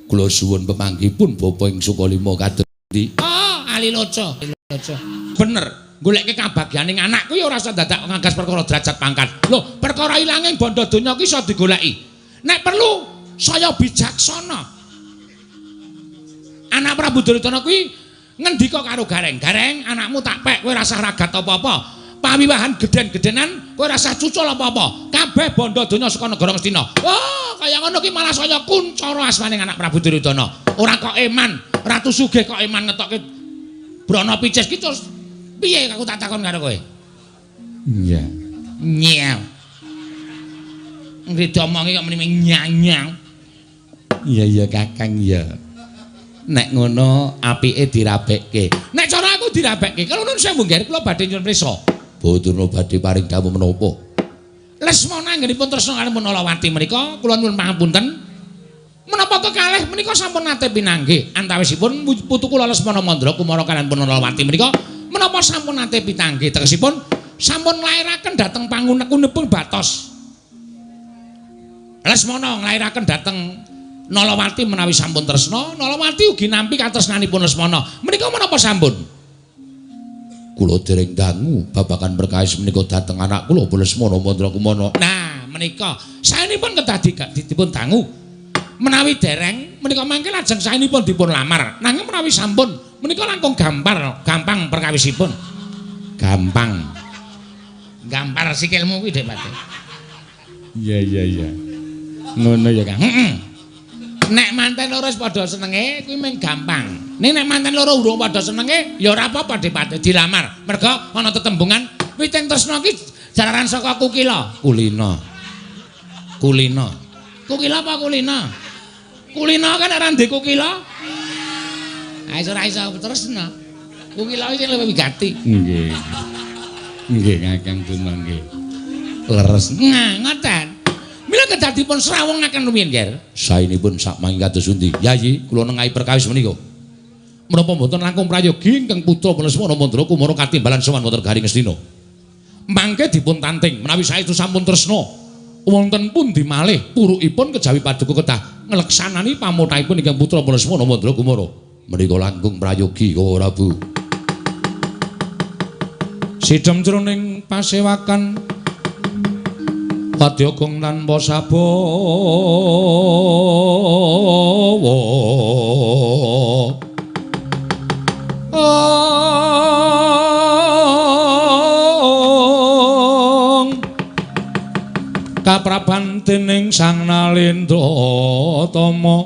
Kula suwun pemanggihipun bapa ing Sukalima kados pundi? Oh, Aliloca. Aliloca. Bener. Goleke kabagyaning anak kuwi ora usah dadak ngagas perkara derajat pangkat. Lho, perkara ilanging bondo donya ki iso digoleki. Nek perlu saya bijaksana. Anak Prabu Duryudana kuwi ngendika karo Gareng, "Gareng, anakmu tak pek, kowe ora usah ragat apa-apa. Pawiwahan gedhen-gedhenan kowe ora usah cucul apa-apa. Kabeh bondo donya saka negara Ngastina. Wah, kaya ngono ki malah saya kuncara asmaning anak Prabu Duryudana. Ora kok eman, Ratu Sugih kok eman ngetokke Brana Picis ki terus piye aku tak takon karo kowe? Iya. Nyel. Nggih diomongi kok muni nyang-nyang. Iya iya Kakang iya. Nek ngono apike dirabekke. Nek cara aku dirabekke, kalau nun sewu nggih kula badhe nyuwun prisa. Bodurna badhe paring dawuh menapa? Lesmana anggenipun tresna kaliyan Nalawati menika kula nyuwun pangapunten. Menapa kekalih menika sampun nate pinanggih antawisipun putu kula Lesmana Mandra Kumara kaliyan Nalawati menika menapa sampun nate pinanggih tegesipun sampun nglairaken dhateng pangunek-unepun batos. Lesmana nglairaken dhateng Nalawati menawi sampun tresna, Nalawati ugi nampi katresnanipun Lesmana. Menika menapa sampun? Kula dereng dangu babagan perkawis menika dhateng anak kula Lesmana Mandra Kumara. Nah, menika saenipun kedah dipun dangu. Menawi dereng menika mangke lajeng saenipun dipun lamar. Nanging menawi sampun menika langkung gampar, gampang perkawisipun. Gampang. Gampar sikilmu kuwi Dik Pati. Iya iya iya. Ngono ya Kang. Heeh. Nek manten loro wis padha senenge kuwi mung gampang. Ning nek manten loro urung padha senenge ya ora apa-apa Dik Pati dilamar. Mergo ana tetembungan witing tresna ki jalaran saka kukila. Kulina. Kulina. Kukila apa kulina? Kulina kan ora ndek kukila. Ha iso ora iso tresna. Kukila iki luwih wigati. Nggih. Nggih Kakang Durna nggih. Leres. Nah, ngoten. Mila kedah dipun srawungaken rumiyin, Ger. Saenipun sak mangke kados pundi? Yayi, kula nengahi perkawis menika. Menapa mboten langkung prayogi ingkang putra Lesmana Mandra Kumara katimbalan sowan wonten Garing Ngastina. Mangke dipun tanting menawi saestu sampun tresna. Wonten pundi malih purukipun kejawi paduka kedah ngleksanani pamothahipun ingkang putra Lesmana Mandra Kumara. Menika langkung prayogi Koko Prabu. Sidhem jroning pasewakan wadya gong tanpa sabawa. Kapraban dening Sang Nalendra Tama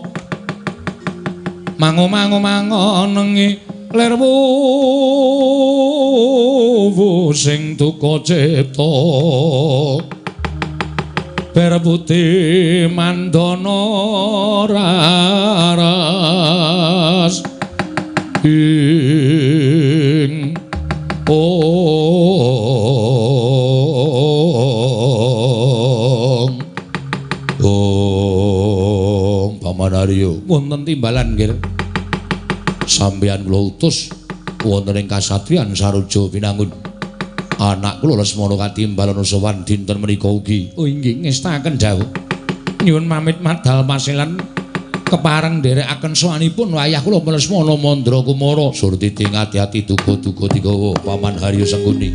mangu-mangu mangonengi lir wuwu sing duka cipta ber putih mandana raras ing ong ong Paman Arya wonten timbalan nggih sampeyan kula utus wonten ing kasatriyan Saruja Binangun. Anak kula Lesmana katimbalan sowan dinten menika ugi. Oh inggih ngestaken dawuh. Nyuwun pamit madal pasilan kepareng nderekaken sowanipun wayah kula Lesmana Mandra Kumara. Surtiti ngati-ati duga-duga digawa Paman Haryo Sengkuni.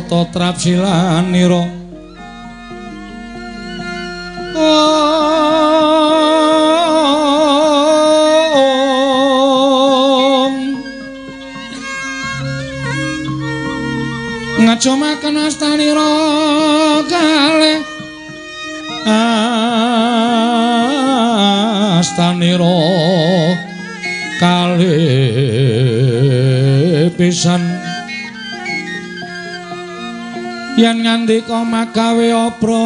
Sarta trapsilanira. Ngajomaken astanira kalih astanira kalih pisan yen ngandika magawe obranta.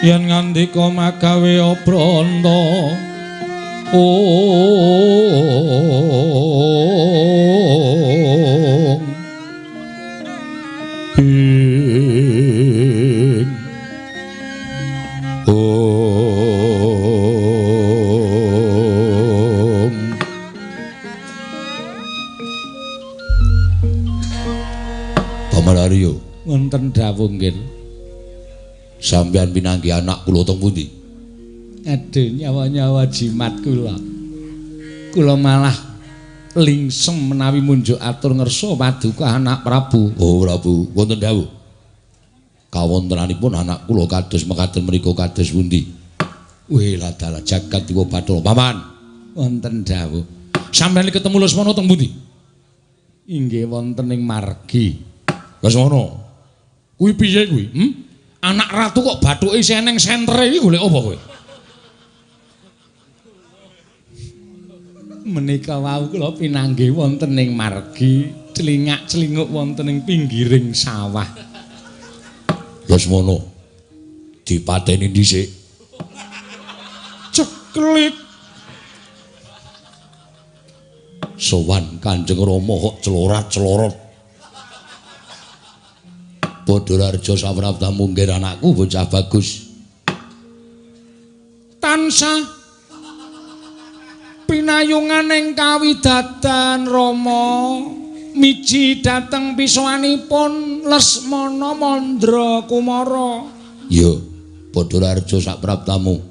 Yen ngandika magawe obranta. Om. Paman Aryo, wonten dawuh nggih. Sampeyan pinanggih anak kula teng pundi? Aduh, nyawa-nyawa jimat kula. Kula malah lingsem menawi munjuk atur ngersa paduka anak Prabu. Oh Prabu, wonten dawuh. Kawontenanipun anak kula kados mekaten mriku kados pundi? Wih, ladalah jagat dewa Bathara. Paman, wonten dawuh. Sampeyan ketemu Lesmana teng pundi? Inggih wonten ing margi. Lesmana. Kuwi piye kuwi? Anak ratu kok bathuke isih eneng sentre iki golek apa kowe? Menika wau kula pinanggih wonten ing margi, clingak-clinguk wonten ing pinggiring sawah. Lesmana dipateni dhisik. Ceklik. Sowan Kanjeng Rama kok celorat-celorot. Badararja saprabtamu nggih anakku bocah bagus. Tansah pinayungan ing kawidadan Rama miji dhateng pisowanipun Lesmana Mandra Kumara. Ya, Badararja saprabtamu.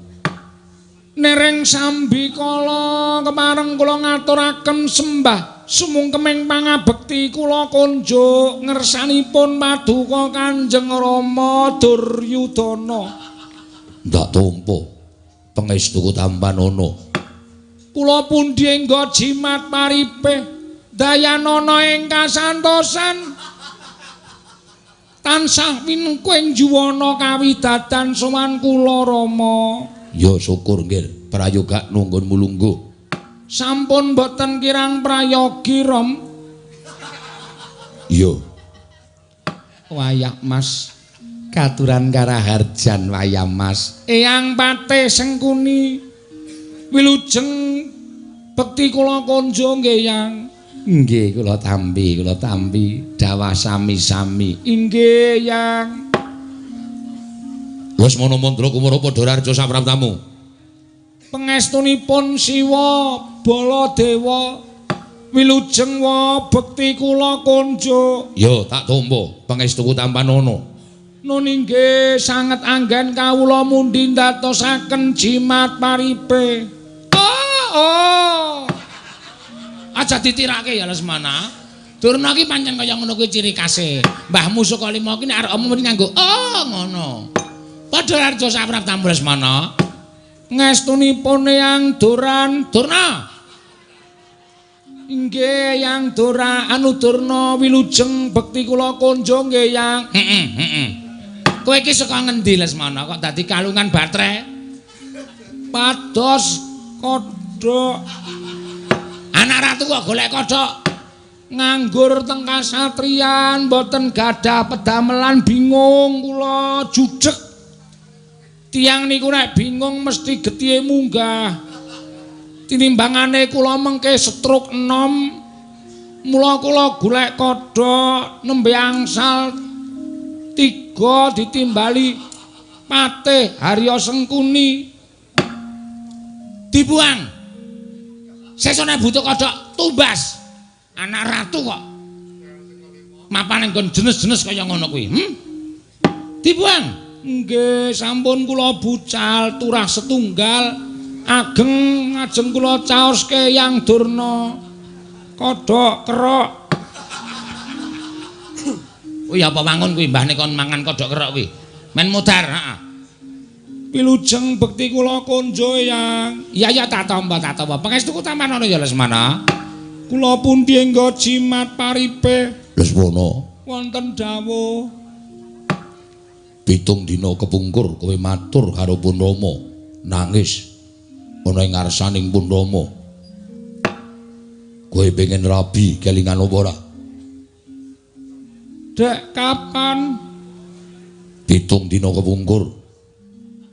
Nereng sambikala kepareng kula ngaturaken sembah sumungkeming pangabekti kula konjuk ngersanipun paduka Kanjeng Rama Duryudana. Ndak tampa pangestuku tampanana. Kula pundi engga jimat paripih dayanana ing kasantosan tansah minengku ing juwana kawidadan sowan kula Rama. Ya syukur nggih prayoga nunggun mulungguh. Sampun boten kirang prayogi Ram. Iya. Wayah Mas katuran karaharjan wayah Mas. Eyang Patih Sengkuni wilujeng bekti kula konjo nggih Yang. Nggih kula tampi, kula tampi dawah sami-sami. Inggih Yang. Lesmana Mandra Kumara Badararja saprabtamu. Pangestunipun Siwa Baladewa wilujeng wa bekti kula konjuk. Ya tak tampa pangestuku tampanana. Nun inggih sanget anggen kawula mundhi ndatosaken jimat paripe. Oh, oh. Aja ditirake ya Lesmana. Durna iki pancen kaya ngono kuwi ciri khase. Mbahmu Sukalima ki nek arep omong nganggo oh ngono. Badararja saprabtamu Lesmana. Ngestunipun Eyang Duran Durna. Inggih Yang Dura anu Durna wilujeng bekti kula konjo nggih Yang. Heeh, heeh. Kowe iki saka ngendi Lesmana kok dadi kalungan batre? Pados kodhok. Anak ratu kok golek kodhok? Nganggur teng kasatriyan mboten gadah pedamelan bingung kula judeg. Tiyang niku nek bingung mesti getihe munggah. Tinimbangane kula mengke stroke enom. Mula kula golek kodhok nembe angsal 3 ditimbali Patih Harya Sengkuni. Dibuang. Sesone butuh kodhok tumbas. Anak ratu kok. Mapan nggon jenes-jenes kaya ngono kuwi. Dibuang. Nggih, sampun kula bucal turah setunggal ageng ajeng kula caoske Yang Durna. Kodhok kerok. Kuwi apa wangun kuwi mbahne kon mangan kodhok kerok kuwi? Men mudhar, heeh. Wilujeng bekti kula konjo Yang. Iya ya tak tampa tak tampa. Pangestuku tampan ana ya Lesmana. Kula pundi enggo jimat paripe. Lesmana. Wonten dawuh. 7 dina kepungkur kowe matur karo Pun Rama, nangis ana ing ngarsaning Pun Rama. Kowe pengen rabi kelingan apa ora? Dek kapan? 7 dina kepungkur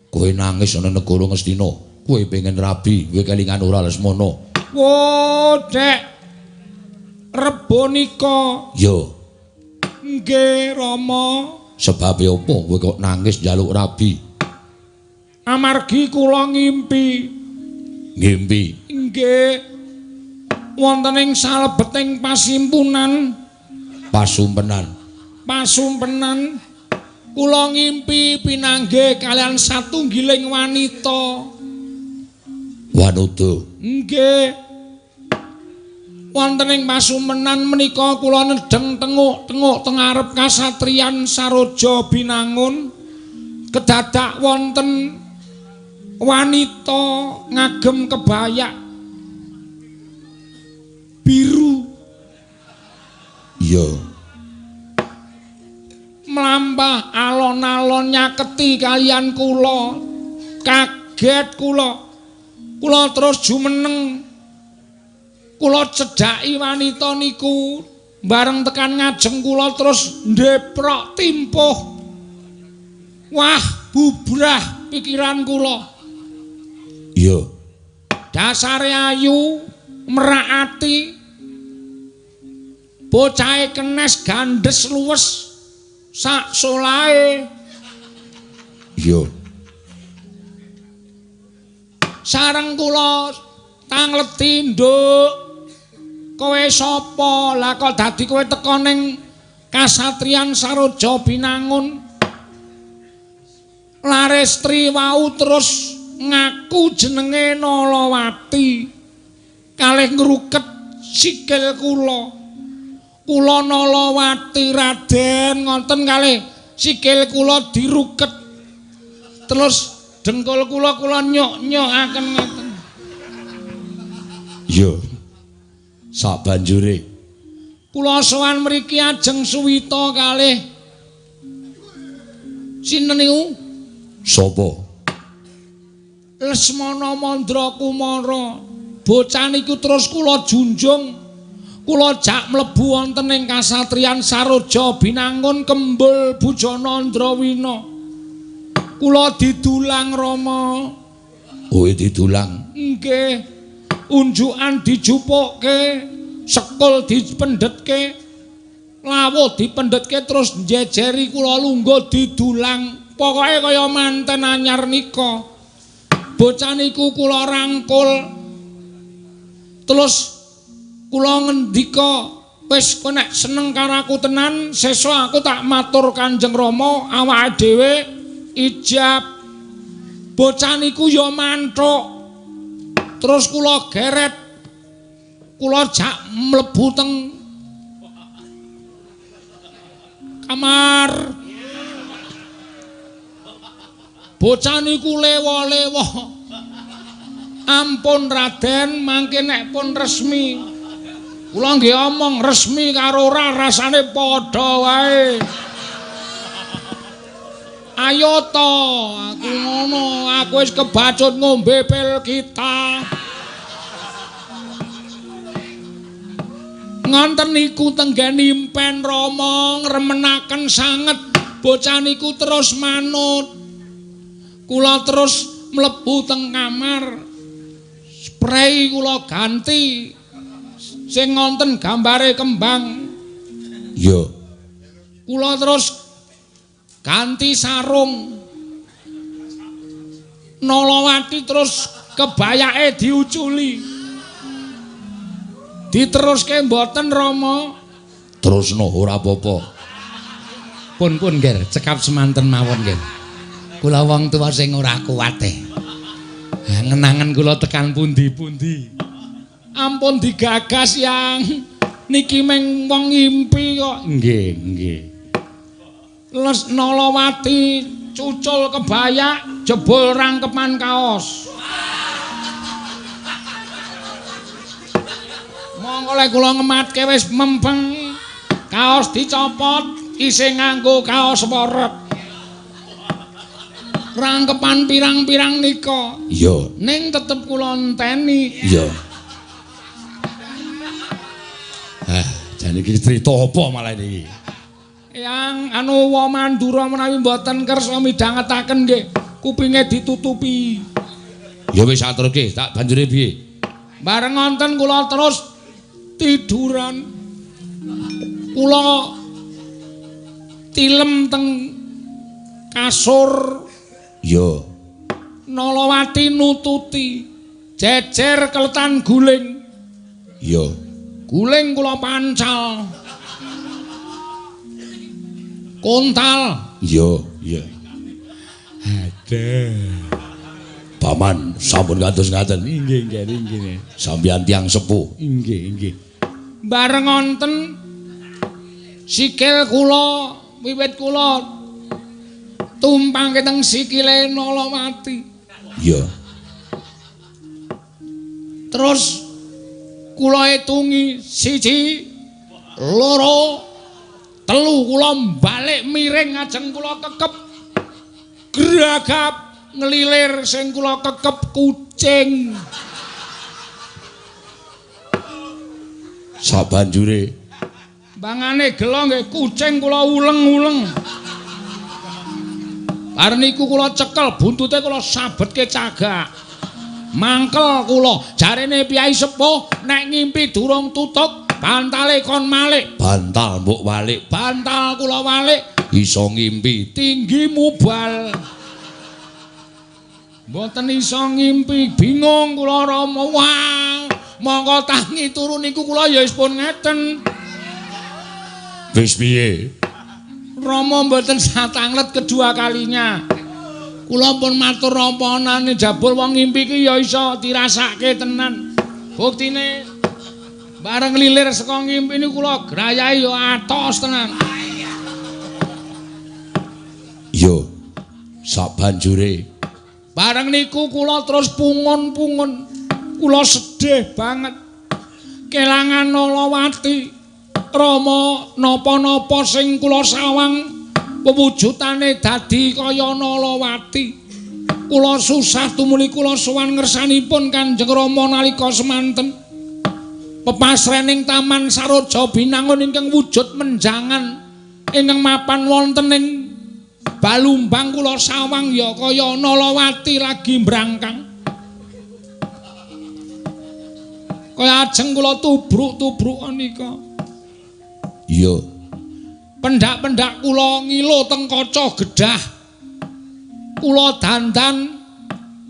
kowe nangis ana negara Ngastina, kowe pengen rabi, kowe kelingan ora Lesmana? Wo, Dek. Rebo nika. Ya. Nggih, Rama. Sebabe apa kowe kok nangis njaluk rabi? Amargi kula ngimpi. Ngimpi? Nggih. Wonten ing salebeting pasimpunan. Pasumpenan. Pasumpenan. Kula ngimpi pinanggih kalian satunggiling wanita. Wanita. Nggih. Wonten ing pasumenan menika kula nedheng tenguk-tenguk teng ngarep kasatriyan Saroja Binangun. Kedadak wonten wanita ngagem kebayak biru. Iya. Mlampah alon-alon nyaketi kalian kula. Kaget kula. Kula terus jumeneng. Kula cedhaki wanita niku, bareng tekan ngajeng kula terus ndeprok timpuh. Wah, bubrah pikiran kula. Iya. Dasare ayu, merak ati. Bocahe kenes gandes luwes sak solahe. Iya. Sareng kula tangleti, Nduk. Kowe sapa? Lah kok dadi kowe teka ning kasatriyan Saroja Binangun? Larestri wau terus ngaku jenenge Nalawati. Kalih ngruket sikil kula. Kula Nalawati Raden ngoten kalih sikil kula diruket. Terus dengkul kula kula nyok-nyokaken ngoten. Iya. Sabanjure kula sowan mriki ajeng suwita kalih sinten niku? Sapa? Lesmana Mandra Kumara. Bocah niku terus kula junjung, kula jak mlebu wonten ing kasatriyan Saroja Binangun Kembul Bujana Andrawina. Kula didulang Rama. Kowe didulang? Nggih. Unjukan dijupukke, sekul dipendhetke, lawuh dipendhetke terus njejeri kula lungguh didulang. Pokoke kaya manten anyar nika. Bocah niku kula rangkul. Terus kula ngendika, wis kowe nek seneng karo aku tenan, sesuk aku tak matur Kanjeng Rama awake dhewe ijab. Bocah niku ya manthuk. Terus kula geret, kula jak mlebu teng kamar. Bocah niku lewa-lewa. Ampun Raden, mangke nek pun resmi. Kula nggih omong resmi karo ora rasane padha wae. Ayo to, aku ngono, aku wis kebacut ngombe pil kita. Ngonten niku tenggen impen Rama ngremenaken sanget. Bocah niku terus manut. Kula terus mlebu teng kamar. Sprei kula ganti sing ngonten gambare kembang. Iya. Kula terus ganti sarung. Nalawati terus kebayake diuculi. Diteruske mboten Rama. Terusno ora apa-apa. Pun-pun Ger, cekap semanten mawon Ger. Kula wong tuwa sing ora kuat e. Angen-angen kula tekan pundi-pundi. Ampun digagas yang niki meng wong ngimpi kok. Nggih, nggih. Les Nalawati cucul kebayak jebul rangkepan kaos. Monggo lek kula ngematke wis mempeng, kaos dicopot isih nganggo kaos worep. Rangkepan pirang-pirang nika. Iya. Ning tetep kula enteni. Iya. Ah, jane iki crita apa malah iki? Yang anu wa Mandura menawi mboten kersa midhangetaken nggih, kupinge ditutupi. Ya wis aturke, tak banjure piye? Bareng ngonten kula terus tiduran. Kula tilem teng kasur. Iya. Nalawati nututi jejer keletan guling. Iya. Guling kula pancal. Kontal. Iya, iya. Aduh. Paman sampun kados ngaten. Inggih, nggih, nggih. Sampeyan tiyang sepuh. Inggih, inggih. Bareng ngonten sikil kula wiwit kula tumpangke teng sikile Nalawati. Iya. Terus kula etungi 1, 2, 3, kula balik miring ajeng kula kekep gragap ngelilir sing kula kekep kucing. Sabanjure bangane gelo nggih kucing kula uleng-uleng. Bar niku kula cekel buntute kula sabetke cagak. Mangkel kula, jarene piyai sepuh nek ngimpi durung tutuk bantale kon malik. Bantal mbok walik. Bantal kula walik iso ngimpi tinggi mubal. Mboten iso ngimpi, bingung kula Rama. Wah, monggo tangi turu niku kula ya wis pun ngeten. Wis piye? Rama mboten satanglet kedua kalinya. Kula pun matur napa anane jabul wong ngimpi ki ya iso dirasake tenan. Buktine bareng lilir saka ngimpi niku kula grayahi ya atos tenan. Yo. Sabanjure bareng niku kula terus pungun-pungun. Kula sedih banget. Kelangan Nalawati. Rama napa-napa sing kula sawang pewujudane dadi kaya Nalawati. Kula susah tumuli kula sowan ngersanipun Kanjeng Rama nalika semanten. Pepasrening Taman Saroja Binangun ingkang wujud menjangan ingkang mapan wonten ing Balumbang kula sawang ya kaya Nalawati lagi mbrangkang. Kaya ajeng kula tubruk-tubrukan nika. Iya. Pendak-pendak kula ngilo teng kaca gedah. Kula dandan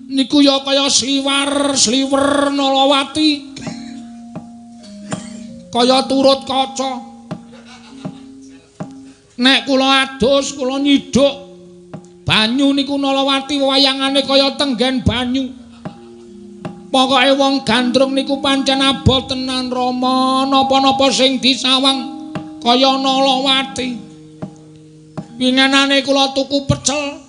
niku ya kaya sliwar-sliwer Nalawati. Kaya turut kaca. Nek kula adus kula nyiduk banyu niku Nalawati wayangane kaya tenggen banyu. Pokoke wong gandrung niku pancen abot tenan Rama, napa-napa sing disawang kaya Nalawati. Wingenane kula tuku pecel.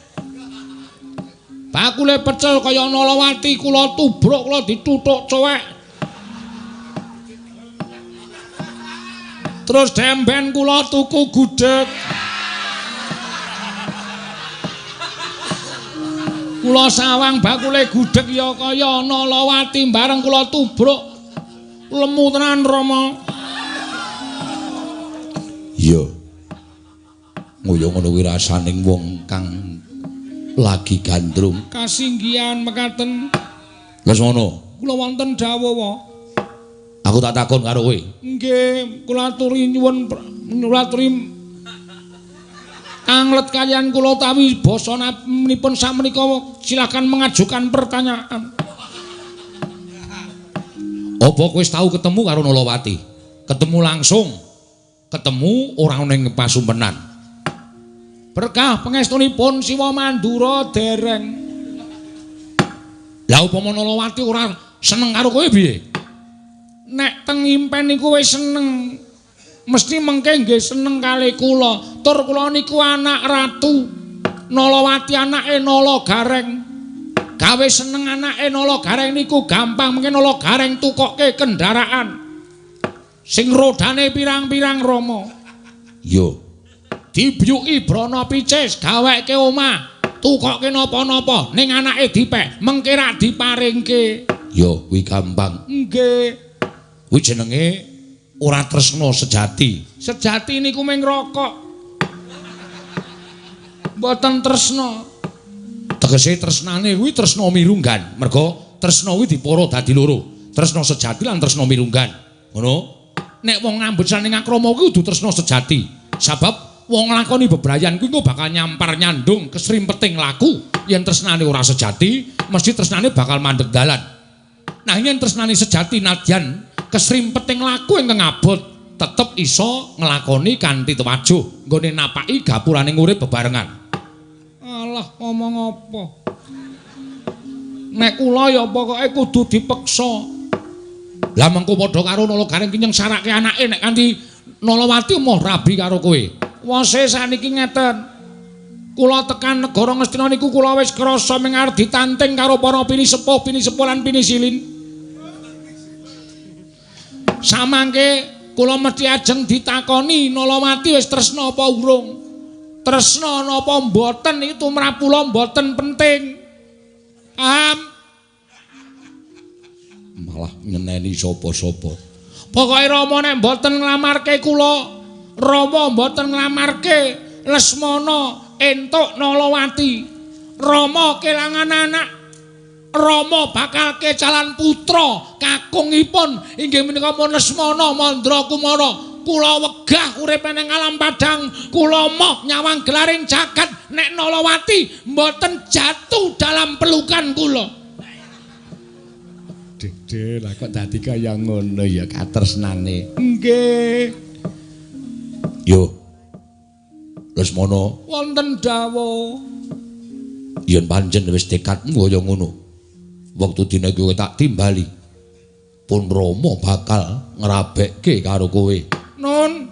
Bakule pecel kaya Nalawati kula tubruk kula dituthuk cowek. Terus demben kula tuku gudeg. Kula sawang bakule gudeg ya kaya Nalawati bareng kula tubruk lemu tenan Rama. Iya. Ngoyo ngono kuwi rasaning wong kang lagi gandrung. Kasinggihan mekaten. Lesmana, kula wonten dawuh. Aku tak takon karo kowe. Nggih, kula aturi nyuwun kula aturi anglet kalian kula utawi basanipun sakmenika silakan mengajukan pertanyaan. Apa kowe wis tau ketemu karo Nalawati? Ketemu langsung. ketemu ora ana ing pasumpenan. Berkah pangestunipun Siwa Mandura dereng. Lah upama Nalawati ora seneng karo kowe piye? Nek teng impen niku wis seneng. Mesti mengke nggih seneng kalih kula. Tur kula niku anak ratu. Nalawati anake Nala Gareng. Gawe seneng anake Nala Gareng niku gampang, mengke Nala Gareng tukokke kendaraan sing rodane pirang-pirang Rama. Yo. Dibyuki brana picis, gaweke omah, tukokke napa-napa, ning anake dipek, mengke rak diparingke. Yo, kuwi gampang. Nggih. Kuwi jenenge ora tresna sejati. Sejati niku mung rokok. Mboten tresna. Tegese tresnane kuwi tresna mirunggan. Merga tresna kuwi dipara dadi loro. Tresna sejati lan tresna mirunggan. Ngono. Nek wong ngambut saning akrama kuwi kudu tresna sejati. Sabab wong nglakoni bebrayan kuwi engko bakal nyampar nyandung kesrimpeting laku. Yen tresnane ora sejati, mesti tresnane bakal mandeg dalan. Nah, yen tresnane sejati nadyan kesrimpeting laku ingkang abot, tetep iso nglakoni kanthi tewajuh nggone napaki gapurane urip bebarengan. Alah, ngomong apa? Nek kula ya pokoke kudu dipeksa. Lah mengko padha karo Nala Gareng ki nyengsarake anake nek kanthi Nalawati moh rabi karo kowe. Wose saniki ngeten. Kula tekan negara Ngastina niku kula wis krasa ming arep ditanting karo para pinisepuh, pinisepuh lan pinisilin. Samangke kula mesti ajeng ditakoni Nalawati wis tresna apa urung. Tresna napa mboten iki tumrap kula mboten penting. Paham? Malah nyeneni sapa-sapa. Pokoke Rama nek mboten nglamarke kula, Rama mboten nglamarke Lesmana entuk Nalawati. Rama kelangan anak, Rama bakal kecalan putra kakungipun inggih menika pun Lesmana Mandra Kumara. Kula wegah urip nang alam padang, kula moh nyawang gelaring jagat nek Nalawati mboten jatuh dalam pelukan kula. Dede lah kok dadi kaya ngono ya katresnane. Nggih. Yo. Lesmana, wonten dawuh. Yen pancen wis tekadmu kaya ngono, wektu dina iki tak timbali. Pun Rama bakal ngrabekke karo kowe. Nun.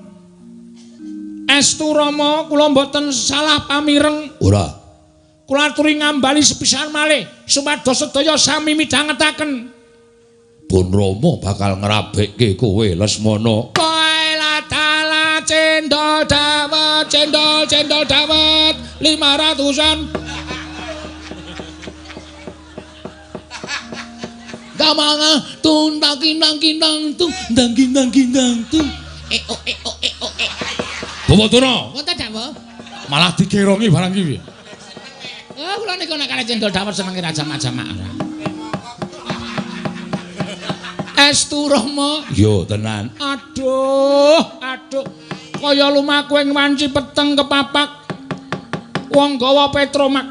Estu Rama, kula mboten salah pamireng. Ora. Kula aturi ngambali sepisan malih supados sedaya sami midhangetaken. Pun Rama bakal ngrabekke kowe Lesmana. Kowe cendol dawet, cendol cendol dawet 500-an. Gamanga tun tang kinang tung dang kinang kinang tung. E o e o e o e. Bawa Durna. Wonten dawuh. Malah dikerongi barang iki. Oh, kula niku nek kare cendol dawet senenge ra jamak-jamak ora. Estu Rama. Yo tenan. Aduh, aduh. Kaya lumaku ing wanci peteng kepapak. Wong gawa petromak.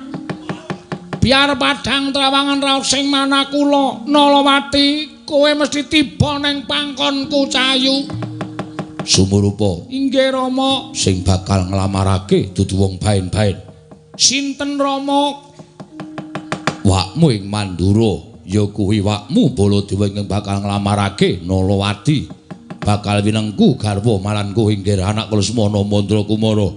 Biar padang trawangan raos sing manah kula Nalawati, kowe mesti tiba ning pangkonku cayu. Sumurupa. Inggih Rama. Sing bakal nglamarake dudu wong baen-baen. Sinten Rama? Wakmu ing Mandura. Ya kuwi wakmu Baladewa ingkang bakal nglamarake Nalawati. Bakal winengku garwa malanku inggih anak Lesmana Mandra Kumara.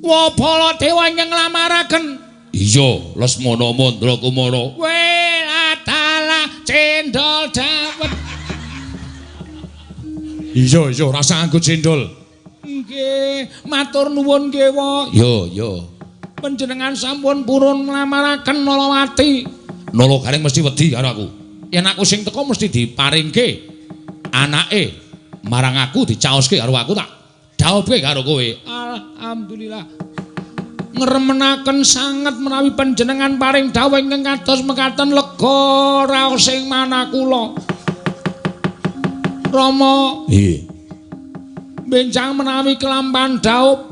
Wa Baladewa ingkang nglamaraken? Iya, Lesmana Mandra Kumara. Weladalah cendol dawet. Iya, iya, rasa nganggo cendol. Nggih, matur nuwun nggih, Wa. Yo, yo. Panjenengan sampun purun nglamaraken Nalawati. Nala Gareng mesti wedi karo aku. Yen aku sing teko mesti diparingke anake marang aku, dicaoske karo aku, tak dhawuhke karo kowe. Alhamdulillah. Ngremenaken sanget menawi panjenengan paring dawuh ingkang kados mekaten lega raos sing manah kula. Rama, nggih. Benjang menawi kelampan dhaup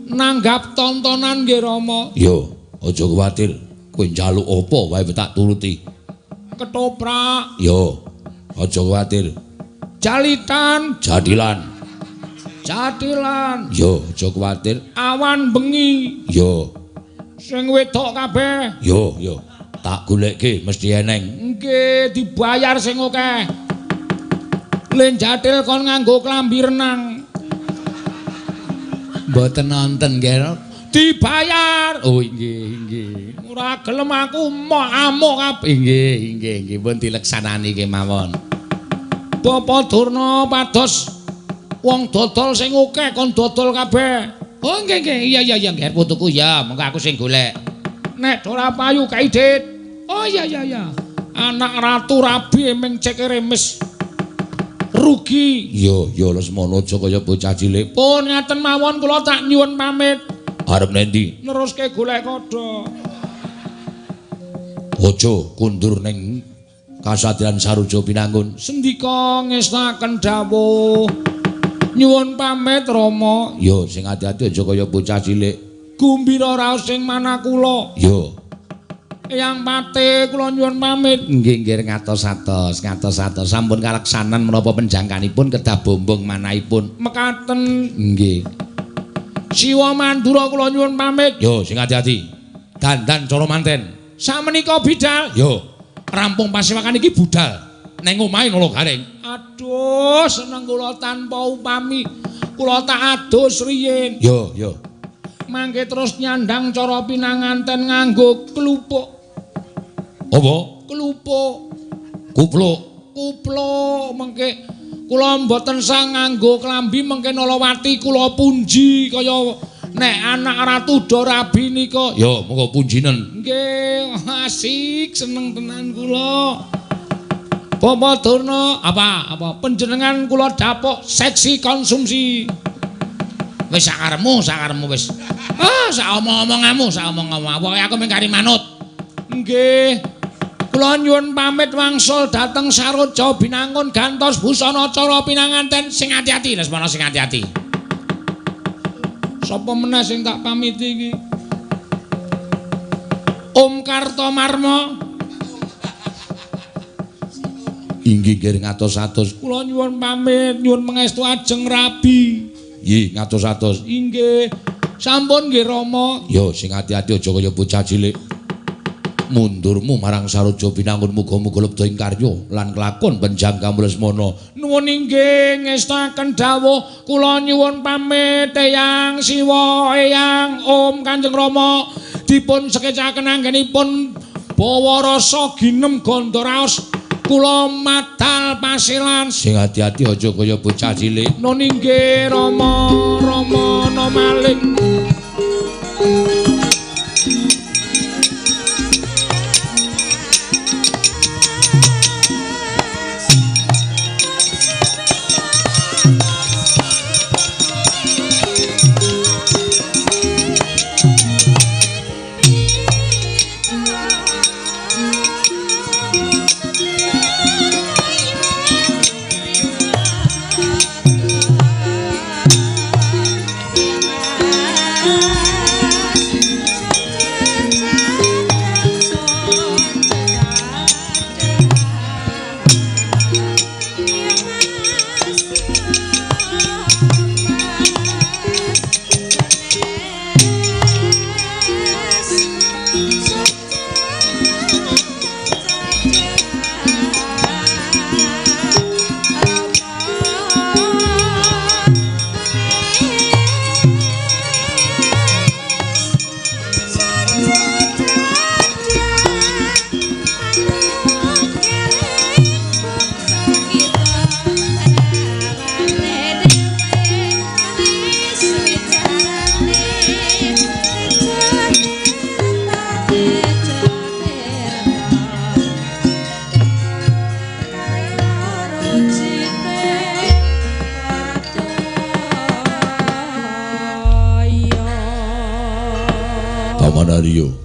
nanggap tontonan nggih Rama. Yo, aja kuwatir. Kowe njaluk apa wae tak turuti. Ketoprak. Yo, aja kuwatir. Jalitan. Jadilan. Jatilan. Yo, aja kuwatir. Awan bengi. Yo. Sing wedok kabeh. Yo, yo. Tak golekke mesti eneng. Nggih, dibayar sing akeh. Len jatil kon nganggo klambi renang. Mboten nonton nggih. Dibayar. Oh nggih, nggih. Ora gelem aku moh amuk kabeh. Nggih, nggih, nggih pun dileksanani kemawon. Bapak Durna pados wong dodol sing akeh kon dodol kabeh. Oh nggih nggih, iya iya iya nggih putuku ya, mengko aku sing golek. Nek ora payu kae dit. Oh iya iya iya. Anak ratu rabi ming ceke remes. Rugi. Yo yo Lesmana aja kaya bocah cilik. Pun ngaten mawon kula tak nyuwun pamit. Arep nendi? Neruske golek kodho. Aja kundur ning kasadyan Saruja Binangun. Sendika ngestaken dawuh. Nyuwun pamit Rama. Yo sing ati-ati aja kaya bocah cilik. Gumbira raos sing manah kula. Yo. Eyang Pate kula nyuwun pamit. Nggih nggih ngatos-atos, ngatos-atos. Sampun kaleksanan menapa penjangkanipun kedah bombong manahipun. Mekaten. Nggih. Siwa Mandura kula nyuwun pamit. Yo sing ati-ati. Dandan cara manten. Samenika bidal. Yo. Rampung pasewakan iki budal. Neng omahe Nala Gareng. Aduh, seneng kula tanpa upami. Kula tak adus riyin. Yo, yo. Mangke terus nyandang cara pinanganten nganggo klupuk. Apa? Klupuk. Kupluk. Kupluk mengke kula mboten sah nganggo klambi mengke Nalawati kula punji kaya nek anak ratu do rabi nika. Yo, monggo punjinen. Nggih, asik seneng tenan kula. Bapak Durna, apa apa panjenengan kula dapuk seksi konsumsi. Wis sakarepmu, sakarepmu wis. Ah, sak omong-omonganmu, sak omong-omong. Pokoke aku mung kari manut. Nggih. Kula nyuwun pamit wangsul dhateng Saroja Binangun gantos busana cara pinanganten sing ati-ati, Lesmana sing ati-ati. Sapa meneh sing tak pamiti iki? Om Kartomarma. Inggih nggih ngatos-atos. Kula nyuwun pamit, nyuwun pangestu ajeng rabi. Nggih, ngatos-atos. Inggih. Sampun nggih Rama. Yo sing ati-ati aja kaya bocah cilik. Mundurmu marang Saroja Binangun muga-muga lebda ing karya lan kelakon penjangkamu Lesmana. Nuwun inggih ngestaken dawuh, kula nyuwun pamit Eyang Siwa, Eyang Om Kanjeng Rama dipun sekecaken anggenipun bawa rasa ginem gandha raos. Kula madal pasilan. Sing ati-ati aja kaya bocah cilik. Nun inggih Rama, Rama ana maling.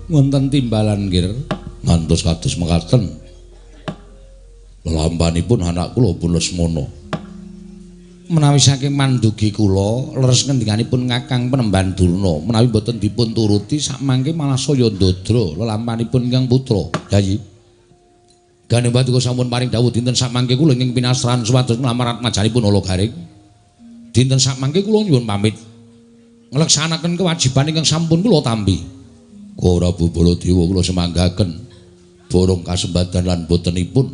Wonten timbalan nggih ngantos kados mekaten lelampanipun anak kula pun Lesmana. Menawi saking mandugi kula leres ngendikanipun Kakang Penemban Durna menawi boten dipun turuti sakmangke malah saya ndodra lelampanipun ingkang putra. Yayi gane paduka sampun paring dawuh dinten sakmangke kula ingkang pinasran supados nglamar atmajanipun Nala Gareng. Dinten sakmangke kula nyuwun pamit ngleksanaken kewajiban ingkang sampun kula tampi. Prabu Baladewa kula semanggaken borong kasembadan lan botenipun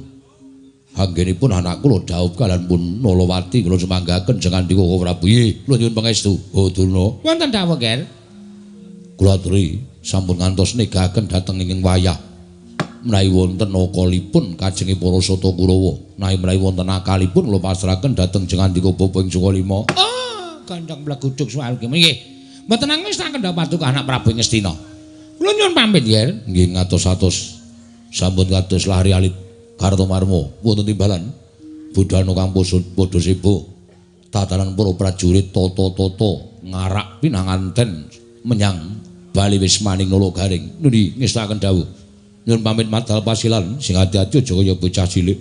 anggenipun anak kula dhaup kalian pun Nalawati kula semanggaken jengandika Prabu. Nggih, kula nyuwun pangestu. Oh Durna. Wonten dawuh, Ger. Kula aturi sampun ngantos negaken dhateng ing wayah. Menawi wonten akalipun kajenge para Sata Kurawa, menawi wonten akalipun kula pasrahaken dhateng jengandika Bapa ing Sukalima. Oh, gandhong mleguduk soal ki. Nggih. Mboten nangis tak kendha paduka anak Prabu Ngastina. Kula nyuwun pamit, Ger. Nggih, ngatos-atos. Sampun kados lari alit Kartomarma wonten timbalan budhana kang padha sibuk tatanan para prajurit tata-tata ngarak pinanganten menyang bali wismaning Nala Garing. Nuli ngestakaken dawuh. Nyuwun pamit madal pasilan sing ati-ati aja kaya bocah cilik.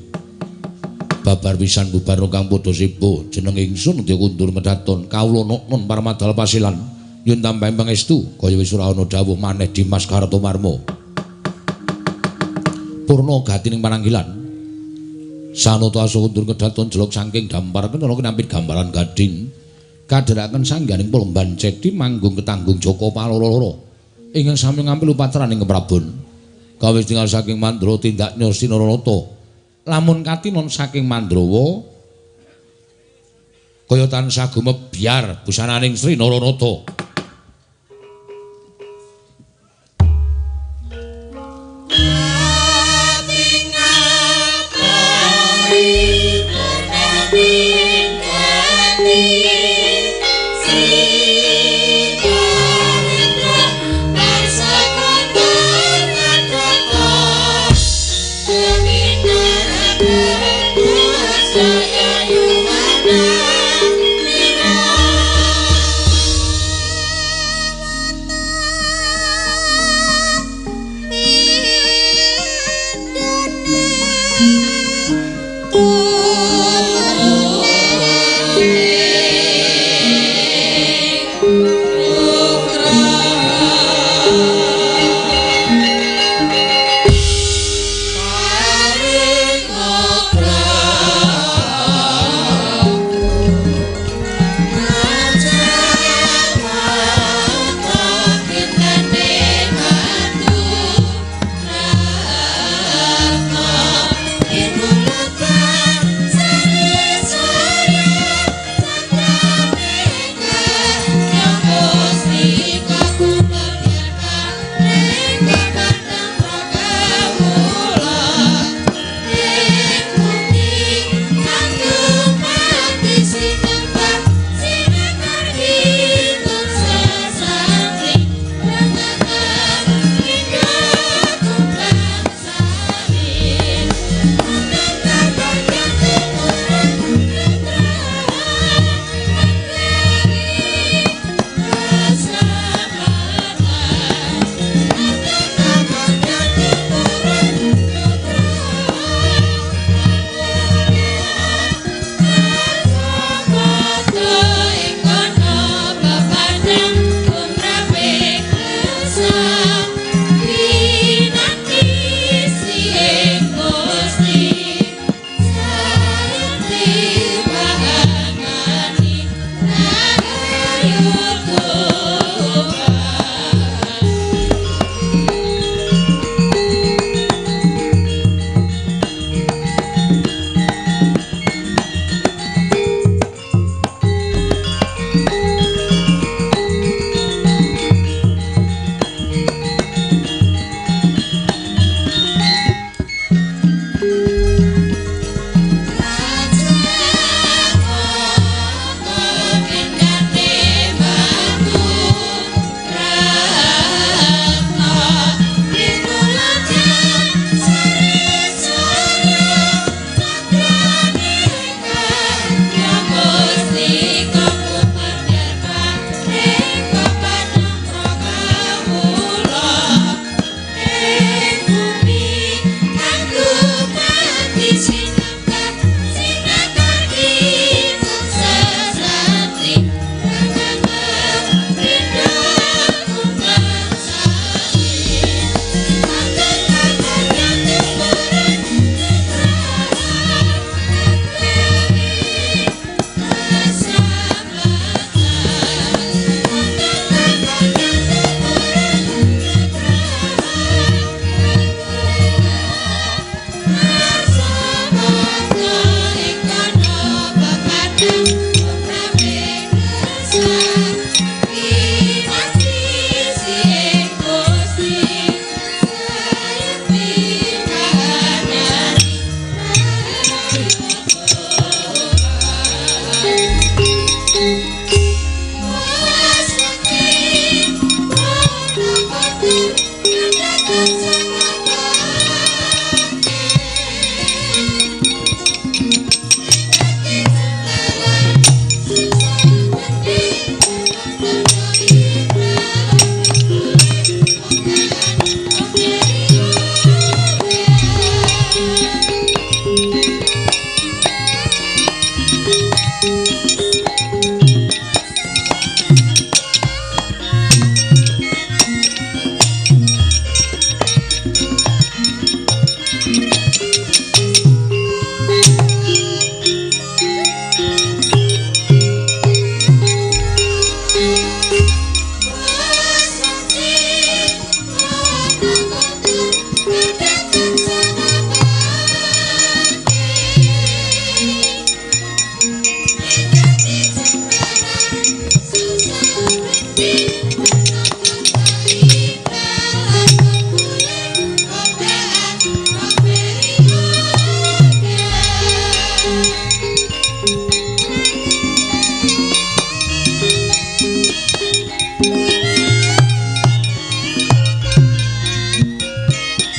Babar pisan bubar kang padha sibuk jeneng ingsun ndya kundur medaton kawula noknon parmadal pasilan. Nyuwun tambahi pangestu kaya wis ora ana dawuh maneh Dimas Kartomarma. Purna gatining pananggilan sanata asa kundur kedaton jelok saking dampar kenala kinampit gambaran gading kadheraken sangganing Palemban Cedi manggung ketanggung Joko Paloro ingkang sami ngampil upacaraning keprabon kawis tinggal saking Mandra tindak Nyasti Naranata lamun katinon saking Mandrawa kaya tansah gumebyar busananing Sri Naranata.